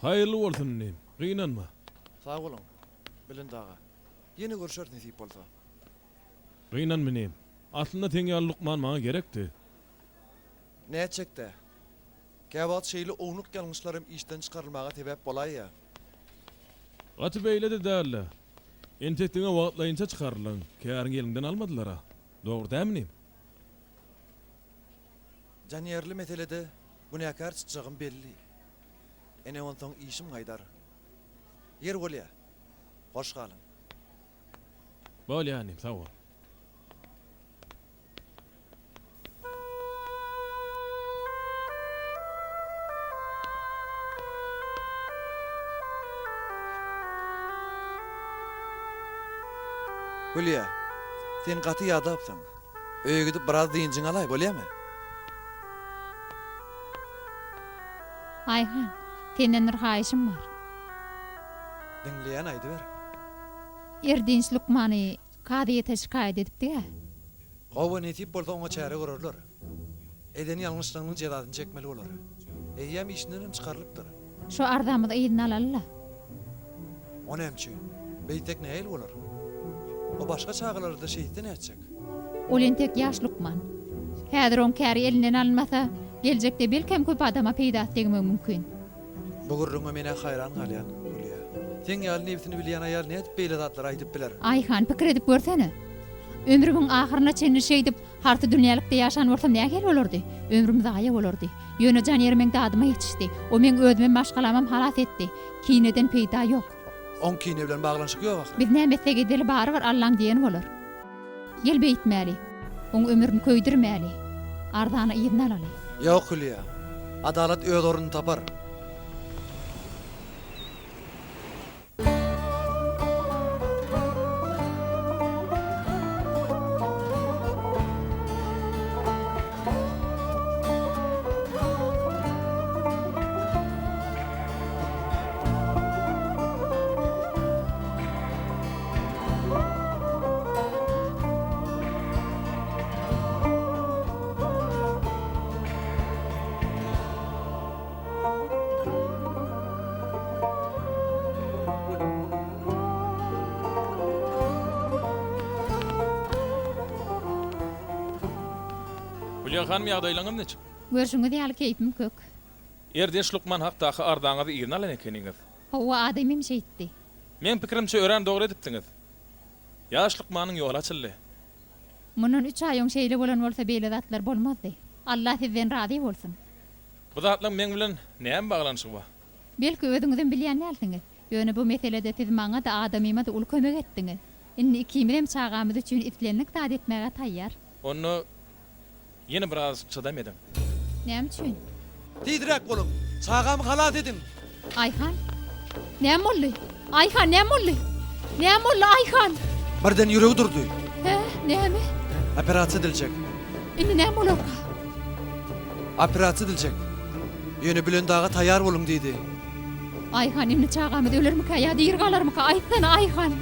Haýyrly bolsun inim, gynanma. Sag boluň, Bülent aga. Ýene görşeris nesip bolsa. Gynanma inim. Aslynda seň ýaly lukman maňa gerekdi. Nätjek-dä. Käwagt şeýle ownuk ýalňyşlaram işden çykarylmaga sebäp bolaýýa. Gaty beýle-de däl-le. Entek diňe wagtlaýynça çykaryldyň. Käriňi eliňden almadylar-a. Dogry dälmi inim? Janýerli meselede günäkär çykjagym belli. Ene onsoň işim gaýdar. Ýer bolýa. Hoş galyň. Bolýa inim, sag bol. Hülýa, sen gaty ýadapsyň. Öýe gidip biraz dynjyňy alaý, bolýamy? Aýhan, senden bir haýyşym bar. Diňleýän, aýdyber. Erdinç lukmany kazyýete şikaýat edipdi-ä. Hawa, nesip bolsa oňa çäre görerler. Eden ýalňyşlygynyň jezasyny çekmeli bolar. Eýýäm işindenem çykarylypdyr. Şo arzamyzy yzyna alaly-la. O näme üçin? Beýtsek nähili bolar? O başga çagalara-da şeýtse nätjek? Ol entek ýaş lukman. Häzir oň käri elinden alynmasa, geljekde belkem köp adama peýdasy degmegi mümkin. Bu gürrüňe men-ä haýran galýan, Gülýa. Seň ýaly nebsini bilýän aýal nädip beýle zatlary aýdyp biler? Aýhan, pikir edip görsene. Ömrümiň ahyryna çenli şeýdip, harsydünýälikde ýaşan bolsam nähili bolardy? Ömrüm zaýa bolardy. Ýöne Janyýer meň dadyma ýetişdi. O meň özümem, maşgalamam halas etdi. Kineden peýda ýok. Oň kine bilen baglanyşygy ýok ahyry. Biz näme etsek edeli, barybir Allaň diýeni bolar. Gel beýtmäli. Oň ömrüni köýdürmäli. Arzany yzyna alaly. Ýok Hülýa. Adalat öz ornuny tapar. Hülýa hanym ýagdaýlaryňyz niçik? Görşüňiz ýaly keýpim kök. Erdinç lukman hakdaky arzaňyzy yzyna alan ekeniňiz. Hawa adamym şeýtdi. Meň pikirimçe örän dogry edipsiňiz. Ýaş lukmanyň ýoly açyldy. Mundan üç aý öň şeýle bolan bolsa beýle zatlar bolmazdy. Allah sizden razy bolsun. Bu zatlaň meň bilen näme baglanyşygy bar? Belki özüňizem bilýän dälsiňiz. Ýöne bu meselede siz maňa-da adamyma-da uly kömek etdiňiz. Indi ikimizem çagamyz üçin islendik zat etmäge taýýar. Onda Ýene biraz çydam ediň. Näme üçin? Tizräk boluň! Çagamy halas ediň! Aýhan? Näme boldy? Aýhan, näme boldy? Näme boldy, Aýhan? Birden ýüregi durdy. Hä, näme? Operasiýa ediljek. Indi näme bolarka? Operasiýa ediljek. Ýöne Bülent aga taýýar boluň diýdi. Aýhan indi çagamyz ölermikä ýa diri galarmyka aýtsana Aýhan.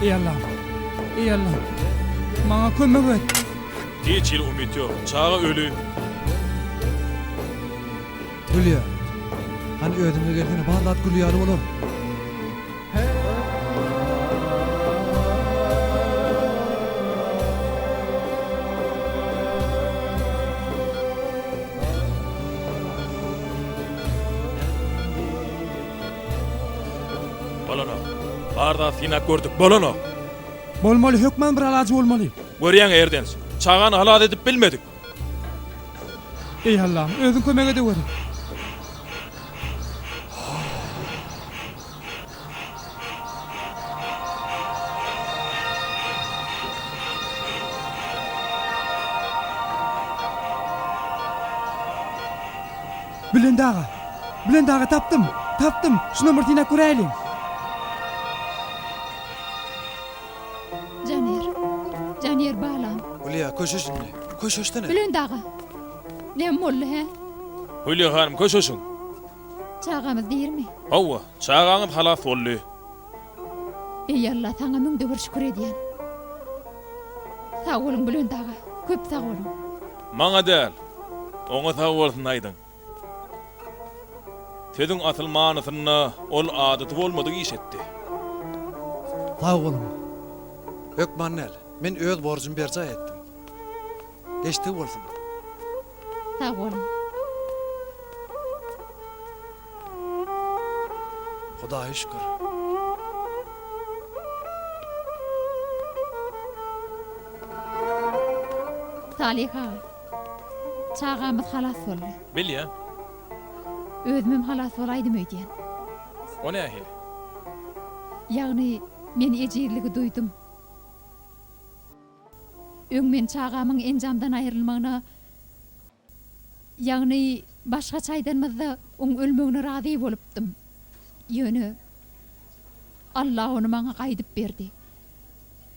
Eý Allam! Eý Allam! Maňa kömek et! Hiç hili umyt ýok. Çaga öli. Hülýa. Hany özüňe gelsene, bar zat gül ýaly bolar. Bolanok. Bar zat synap gördük, bolanok. Bolmaly, hökman bir alajy bolmaly. Görýäň Erdens, çagany halas edip bilmedik. Eý Allam, özüň kömek edeweri. Bülent aga! Bülent aga tapdym! Tapdym! Şunam bir synap göräýeliň! Janer. Janer balam. Hülýa, köşeş indi. Köşeşsene. Bülent aga. Näme boldy, hä? Hülýa hanym, köşeşiň. Çagamyz dirimi? Hawa, çagaňyz halas boldy. Eý Alla, saňa müňde bir şükür edýän. Sag boluň Bülent aga, köp sag boluň. Maňa däl, oňa sag bolsun aýdyň. Sözüň asyl manysynda ol adaty bolmadyk iş etdi. Sag boluň. Hökman däl. Men öz borjumy berjaý etdim. Geçdigi bolsun. Sag boluň. Hudaýa şükür. Salyh aga, çagamyz halas boldy. Bilýän. Özümem halas bolaýdym öýdýän. O nähili? Ýagny, men ejizligi duýdum. Öň men çagamyň enjamdan aýrylmagyna Ýagny, başgaça aýdanymyzda, oň ölmegine razy bolupdym. Ýöne Alla ony maňa gaýdyp berdi.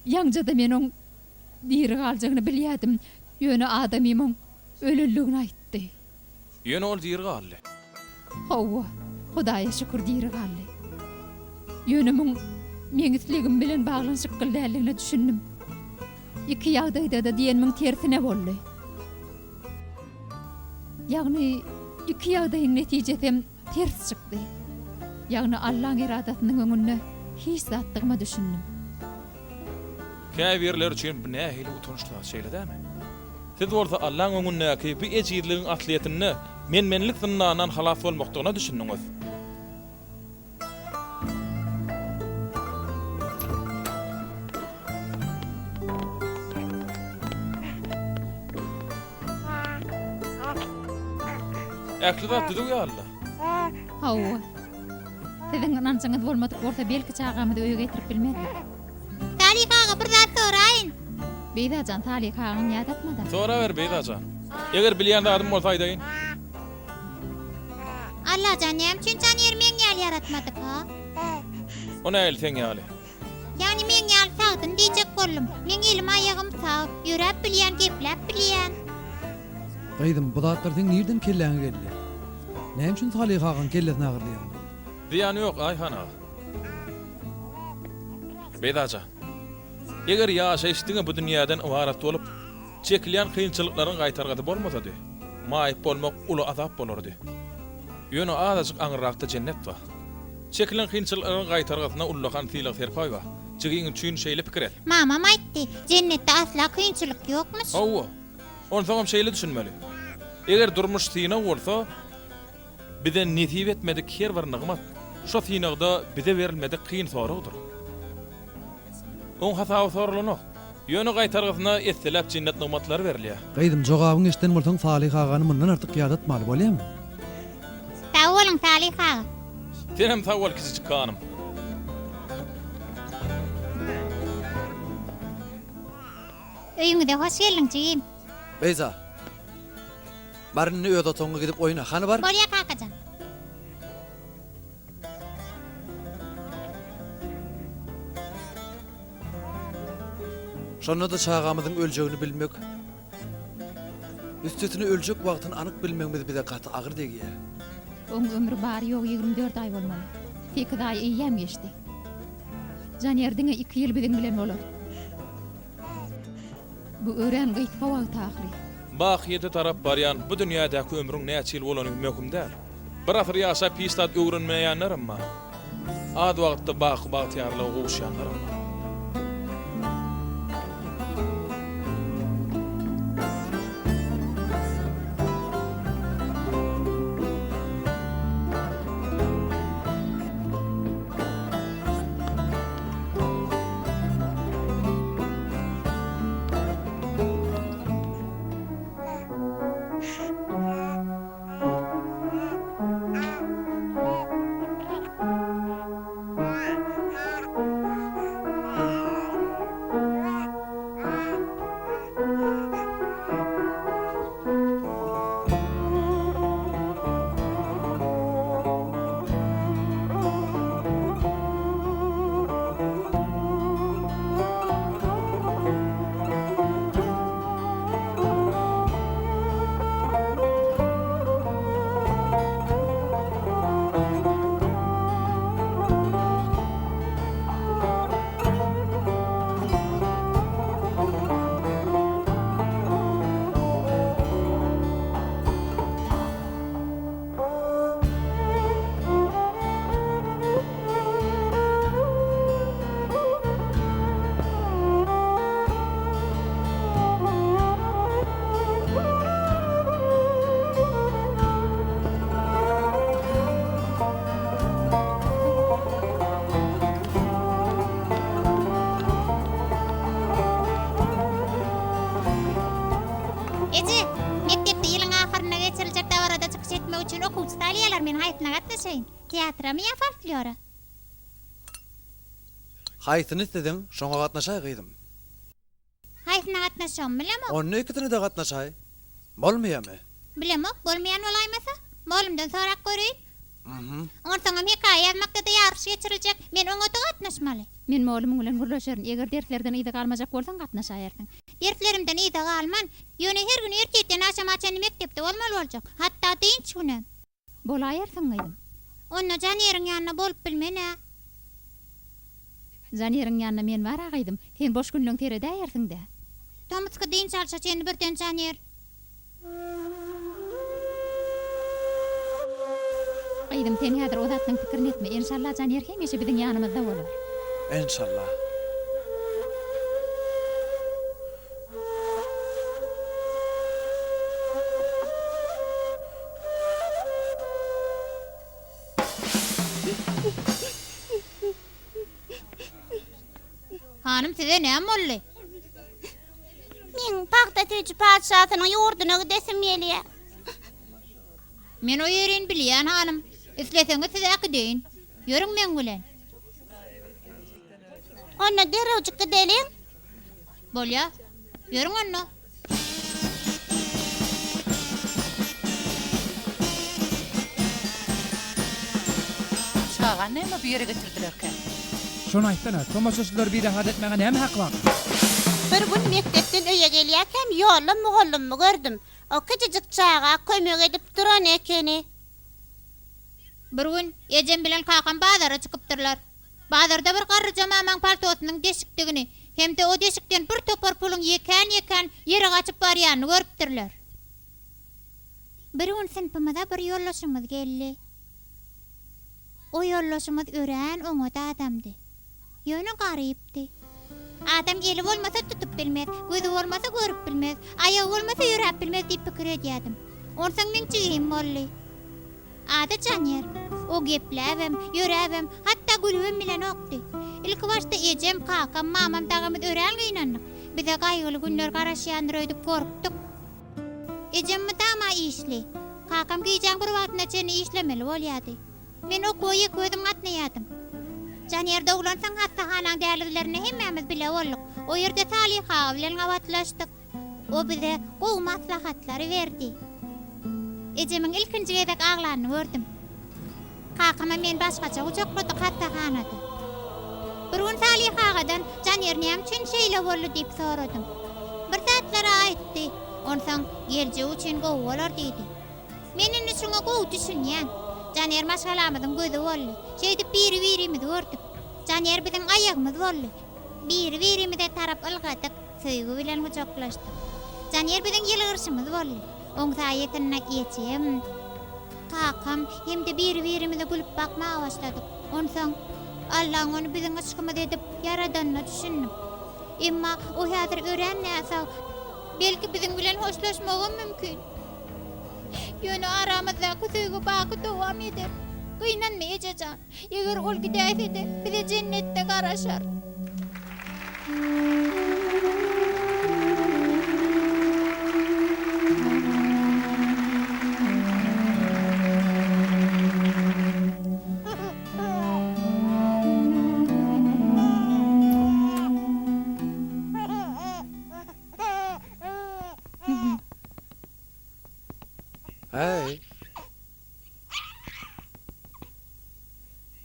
Ýaňja-da men oň diri galjagyny bilýärdim, ýöne adamym oň ölenligini aýtdy. Ýöne ol diri galdy. Hawa, Hudaýa şükür diri galdy. Ýöne muň meň islegim bilen baglanyşykly däldigine düşündim. Iki ýagdaýda-da diýenimiň tersine boldy. Ýagny iki ýagdaýyň netijesem ters çykdy. Ýagny Allaň eradasynyň öňünde hiç zatdygyma düşündim. Käbirleri üçin bu nähili utançly zat, şeýle dälmi? Siz bolsa Allaň öňündäki bu ejizligiň aslyýetinde men-menlik zyndandan halas bolmakdygyna düşündiňiz. Ähli zat düzüw ýaly-la. Hawa. Siziň ynanjyňyz bolmadyk bolsa, belki çagamyzy öýe getirip bilmezdik. Salyh aga bir zat soraýyn. Beýza jan, Salyh agaň ýadatmada. Soraber, Beýza jan. Eger bilýän zadym bolsa aýdaýyn. Allajan näme üçin Janyýeri meň ýaly ýaratmadyka? O nähili seň ýaly? Ýagny meň ýaly sagdyn diýjek boldum. Meň elim aýagym sag, ýöräp bilýän, gepläp bilýän. Gyzym, bu zatlar seň nirden kelläňe geldi? Näme üçin Salyh agaň kellesini agyrdaýaň? Zyýany ýok, Aýhan aga. Beyza jan, eger ýaşaýyş diňe bu dünýäden ybarat bolup, çekilýän kynçylyklaryň gaýtargasy bolmasady, maýyp bolmak uly azap bolardy. Ýöne azajyk aňyrrakda jennet bar. Çekilen kynçylyklaryň gaýtargasyna ullakan sylag-serpaý bar. Jigiň üçin şeýle pikir et. Mamam aýtdy, jennetde asla kynçylyk ýokmuş. Hawa. Onsoňam şeýle düşünmeli. Eger durmuş synag bolsa, bize nesip etmedik her bir nygmat, şo synagda bize berilmedik kyn soragdyr. Oň hasaby soralanok. Ýöne gaýtargysyna esseläp jennet nygmatlary berilýär. Gyzym, jogabyňy eşiden bolsaň Salyh agany mundan artyk ýadatmaly, bolýamy? Sag boluň, Salyh aga. Senem sag bol, kiçijik hanym. Öýüňize hoş geldiň, jigim. Beýza, bar indi öz otagyňa gidip oýna, hany bar. Bolýa, kakajan. Şonda-da çagamyzyň öljegini bilmek, üstesine öljek wagtyny anyk bilmegimiz bize gaty agyr degýär. Oň ömri bary-ýogy 24 aý bolmaly. Sekiz aý eýýäm geçdi. Janer diňe iki ýyl biziň bilen bolar. Bu örän gysga wagt ahyry. Bakyýete tarap barýan bu dünýädäki ömrüň näçe ýyl bolany möhüm däl. Bir asyr ýaşap hiç zat öwrenmeýänlerem bar. Az wagtda baky bagtyýarlyga gowuşýanlaram bar. Eje, mekdepde ýylyň ahyrynda geçiriljek dabarada çykyş etmek üçin okuwçy saýlaýarlar, men haýsyna gatnaşaýyn? Teatramy ýa folklora? Haýsyny isleseň, şoňa gatnaşaý, gyzym. Haýsyna gatnaşjagymy bilemok. Onda ikisine-de gatnaşaý. Bolmaýamy? Bilemok, bolmaýan bolaýmasa. Mollumdan sorap göreýin. Onsoňam hekaýa ýazmakda-da ýaryş geçiriljek, men oňa-da gatnaşmaly. Men mollumyň bilen gürleşerin, eger derslerden yza galmajak bolsaň gatnaşaýarsyň. Derslerimden yza galman, ýöne her gün ertirden agşama çenli mekdepde bolmaly boljak, hatda dynç günem. Bolaýarsyň gyzym. Onda Janeriň ýanynda bolup bilmen-ä. Janeriň ýanynda men bar-a gyzym. Sen boş günleň seredäýersiň-dä. Tomusky dynç alşa çenli birden Janer. Gyzym, sen häzir o zatlaň pikirini etme. Enşalla Janer hemişe biziň ýanymyzda bolar. Enşalla. Hanym size näme boldy? Meň pagta süýji patyşasynyň ýurduna gidesim gelýär. Men o ýerini bilýän hanym. Isleseňiz sizi äkideýin. Ýörüň meň bilen. Onda derrewjik gideliň. Bolýa. Ýörüň onda. Çagany näme bu ýere getirdilerkä? Şony aýtsana, tomaşaçylary birahat etmäge näme haky bar? Bir gün mekdepden öýe gelýärkäm ýolda mugallymymy gördüm. O kiçijik çaga kömek edip duran ekeni. Bir gün ejem bilen kakam bazara çykypdyrlar. Bazarda bir garryja mamaň paltosynyň deşikdigini hem-de o deşikden bir topar puluň ýekän-ýekän ýere gaçyp barýanyny görüpdirler. Bir gün synpymyza bir ýoldaşymyz geldi. O ýoldaşymyz örän oňat adamdy. Ýöne garypdy. Adam eli bolmasa tutup bilmez, gözi bolmasa görüp bilmez, aýagy bolmasa ýöräp bilmez diýip pikir edýärdim. Onsoň meň jigim boldy. Ady Janýer. O gepläbem, ýöräbem, hatda gülübem bilenokdy. Ilkibaşda ejem, kakam, mamam dagymyz örän gynandyk. Bize gaýgyly günler garaşýandyr öýdüp gorkduk. Ejem mydama işli. Kakam gijäň bir wagtyna çenli işlemeli bolýardy. Men okuwa ýeke özüm gatnaýardym. Janýer doglansoň hassahanaň dälizlerinde hemmämiz bile bolduk. O ýerde Salyh aga bilen gabatlaşdyk. O bize gowy maslahatlary berdi. Ejemiň ilkinji gezek aglanyny gördüm. Kakama meni başgaça gujakladyk hassahanada. Bir gün Salyh agadan Janýer näme üçin şeýle boldy diýip soradym. Bir zatlar-a aýtdy. Onsoň geljegi üçin gowy bolar diýdi. Men indi şuňa gowy düşünýän. Janýer maşgalamyzyň gözi boldy. Şeýdip biri-birimizi gördük. Janýer biziň aýagymyz boldy. Biri-birimize tarap ylgadyk, söýgi bilen gujaklaşdyk. Janýer biziň ýylgyryşymyz boldy. Oň saýasynda ejem. kakam hem-de biri-birimize gülüp bakmaga başladyk. Onsoň, Allaň ony biziň yşgymyz edip ýaradanyna düşündim. Emma o häzir örän näsag. Belki biziň bilen hoşlaşmagam mümkin. Ýöne aramyzdaky söýgi baky dowam eder. Gynanma eje jan. Eger ol gidäýse-de, bize jennetde garaşar. Häý.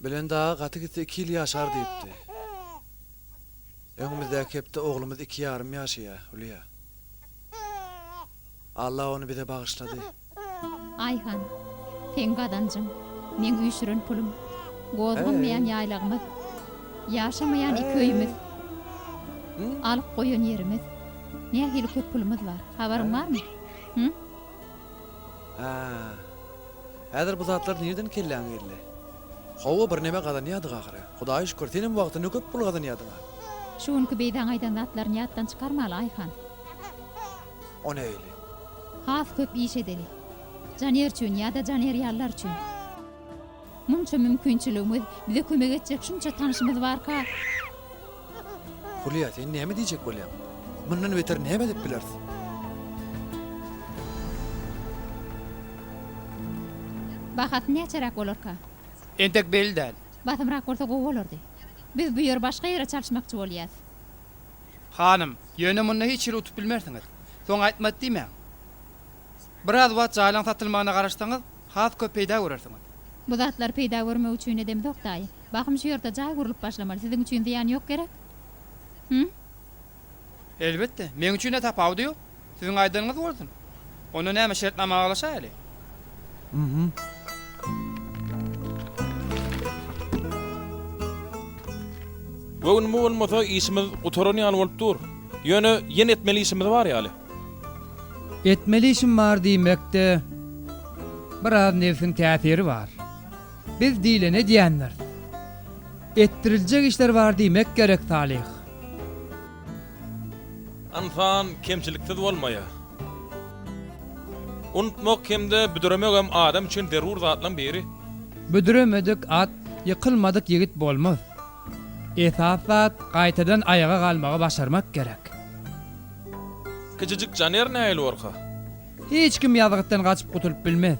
Bilen dagy gaty gitse iki ýyl ýaşar diýipdi. Öňümizdäki hepde oglumyz iki ýarym ýaşaýar, Hülýa. Alla ony bize bagyşlady. Aýhan, seň gazanjyň, meň üýşüren pulum, gozganmaýan ýaýlagymyz, ýaşamaýan iki öýümiz, alyp goýan ýerimiz, nähili köp pulumyz bar, habaryň barmy? Hü? Hä. Häzir bu zatlar nirden kelläňe geldi? Hawa, birneme gazanýardyk ahyry. Hudaýa şükür, senem wagtynda köp pul gazanýardyň-a. Şu günki Beýzaň aýdan zatlaryny ýatdan çykarmaly, Aýhan. O nähili? Has köp iş edeli. Janer üçin ýa-da Janer ýalylar üçin. Munça mümkinçiligimiz, bize kömek etjek şunça tanşymyz barka. Hulýa, sen näme diýjek bolýaň? Mundan beter näme edip bileris? Bahasy näçeräk bolarka? Entek belli däl. Basymrak bolsa gowy bolardy. Biz bu ýeri başga ýere çalyşmakçy bolýas. Hanym, ýöne munda hiç hili utup bilmersiňiz. Soň aýtmady diýmäň. Biraz wagt jaýlaň satylmagyna garaşsaňyz, has köp peýda görersiňiz. Bu zatlary peýda görmek üçin edemzok, daýy. Bahym şu ýerde jaý gurlup başlamaly. Siziň üçin zyýany ýok gerek? Hü? Elbetde, meň üçin-ä tapawudy ýok. Siziň aýdanyňyz bolsun. Onda näme şertnama baglaşaýaly? Göwnüme bolmasa işimiz gutaran ýaly bolup dur. Ýöne ýene etmeli işimiz bar ýaly. Etmeli işim bar diýmekde biraz nebsiň täsiri bar. Biz diýleni edýändiris. Etdiriljek işler bar diýmek gerek Salyh. Ynsan kemçiliksiz bolmaýar. Unutmak hem-de büdremegem adam üçin zerur zatlaryň biri. Büdremedik at, ýykylmadyk ýigit bolmaz. Esasy zat gaýtadan aýaga galmagy başarmak gerek. Kiçijik Janer nähili borka? Hiç kim ýazgytdan gaçyp gutulyp bilmez.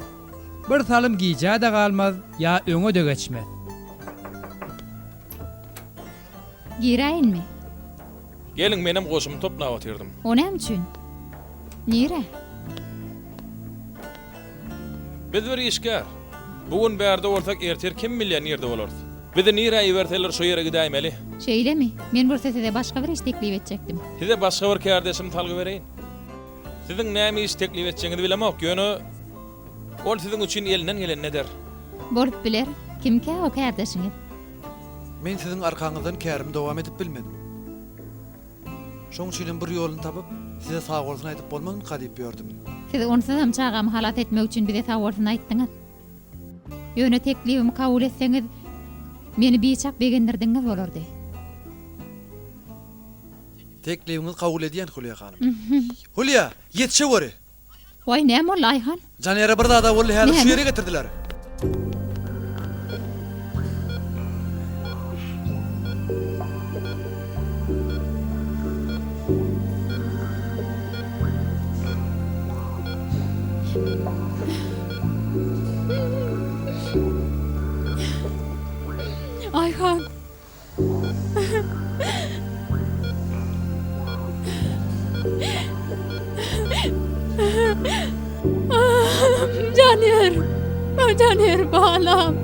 Bir salym gijä-de galmaz, ýa öňe-de geçmez. Giräýinmi? Geliň, menem goşumy toplap otyrdym. O näme üçin? Nirä? Biz bir işgär. Bu gün bärde bolsak, ertir kim bilýär nirde bolarys. Bizi nirä iberseler, şo ýere gidäýmeli. Şeýlemi? Men bolsa size başga bir iş teklip etjekdim. Size başga bir kärdeşimi salgy bereýin. Siziň näme iş teklip etjegiňizi bilemok, ýöne ol siziň üçin elinden gelenini eder. Bolup biler. Kimkä o kärdeşiňiz? Men siziň arkaňyzdan kärimi dowam edip bilmedim. Şoň üçinem bir ýoluny tapyp, size sagbolsun aýdyp bolmazmyka diýip ýördüm. Siz onsuzam çagamy halas etmek üçin bize sagbolsun aýtdyňyz. Ýöne teklibimi kabul etseňiz, meni biçak begendirdigiňiz bolardy. Teklibiňizi kabul edýän, Hülýa hanym. Hülýa, ýetişeweri! Waý, näme boldy, Aýhan? Janere bir zad-a boldy, häzir şu ýere getirdiler. Aýhan! Janer, Janer balam.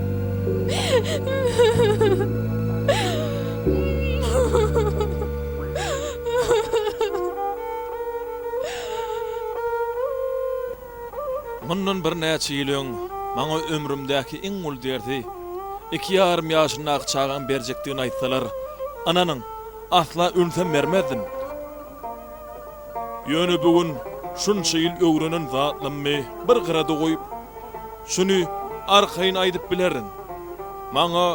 Mundan birnäçe ýyl öň maňa ömrümdäki iň uly derdi iki ýarym ýaşyndaky çagaň berjekdigini aýtsalar, ynanyň, asla ünsem bermezdim. Ýöne bu gün şunça ýyl öwrenen zatlammy bir gyrada goýup, Şuny arkaýyn aýdyp bilerin. Maňa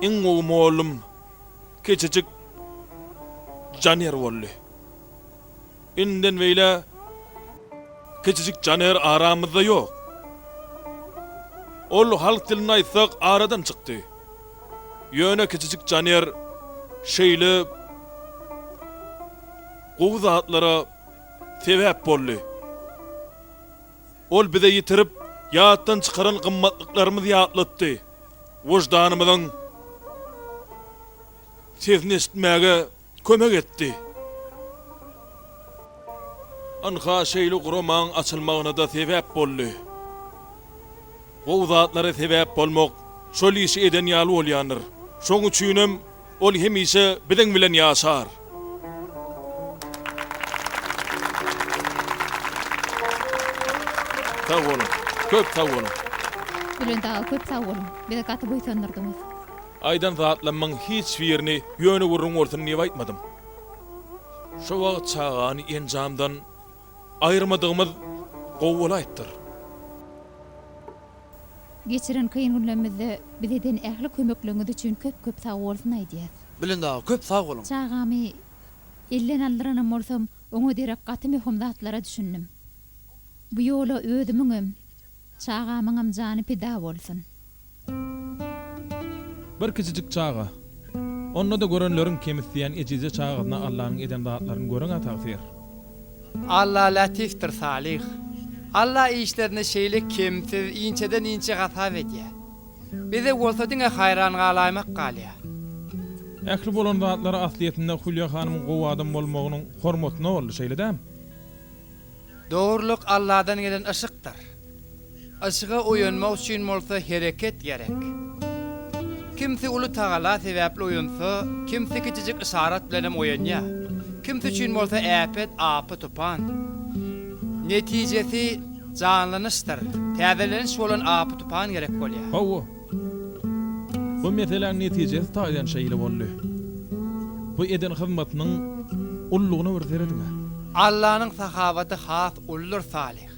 iň gowy mollum kiçijik Janer boldy. Indiden beýle kiçijik Janer aramyzda ýok. Ol halk dilinde aýtsak aradan çykdy. Ýöne kiçijik Janer şeýle gowy zatlara sebäp boldy. Ol bize ýitirip, ýatdan çykaran gymmatlyklarymyzy ýatlatdy, wyždanymyzyň sesini eşitmäge kömek etdi. Ynha, şeýle guramaň açylmagyna-da sebäp boldy. Gowy zatlara sebäp bolmak şol işi eden ýaly bolýandyr. Şoň üçinem Ol hemişe biziň bilen ýaşar. Sag boluň. Köp sag boluň. Bülent aga köp sag boluň. Bizi gaty buýsandyrdyňyz. Aýdan zatlamyň hiç birini ýöne gürrüň bolsun diýip aýtmadym. Şo wagt çagany enjamdan aýyrmadygymyz gowy bolaýypdyr. Geçiren kyn günlemizde bize eden ähli kömekleňiz üçin köp köp sag bolsun aýdýas. Bülent aga köp sag boluň. Çagamy elden aldyranam bolsam oňa derek gaty möhüm zatlara düşündim. Bu ýola özümiňem, çagamyňam jany pida bolsun. Bir kiçijik çaga. Onda-da görenleriň kemisdýän ejizje çagasyna Allanyň eden zatlaryny görüň-ä tagsyr. Alla Latifdir Salyh. Alla işlerini şeýle kemsiz, inçeden inçe hasap edýär. Bize bolsa diňe haýran galaýmak galýar. Ähli bolan zatlar aslyýetinde Hülýa hanymyň gowy adam bolmagynyň hormatyna boldy, şeýle dämi? Dogrulyk Alladan gelen yşykdyr. Yşyga oýanmak üçin bolsa hereket gerek. Kimsi uly tagala sebäpli oýansa, kimsi kiçijik yşarat bilenem oýanýar. Kimsi üçin bolsa äpet apy-tupan. Netijesi janlanyşdyr, täzeleniş bolan apy-tupan gerek bolýar. Hawa. Bu meseläň netijesi taýdan şeýle boldy. Bu eden hyzmatynyň ululygyna bir serediň-ä. Allanyň sahawaty has uludyr Salyh.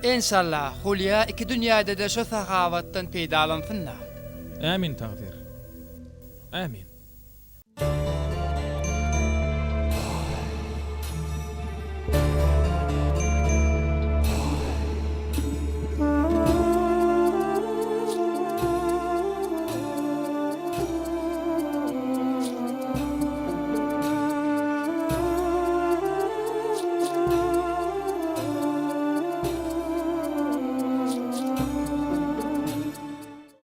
Enşalla Hulýa iki dünýädede şo sahawatdan peýdalansyn-da. Ämin tagsyr. Ämin.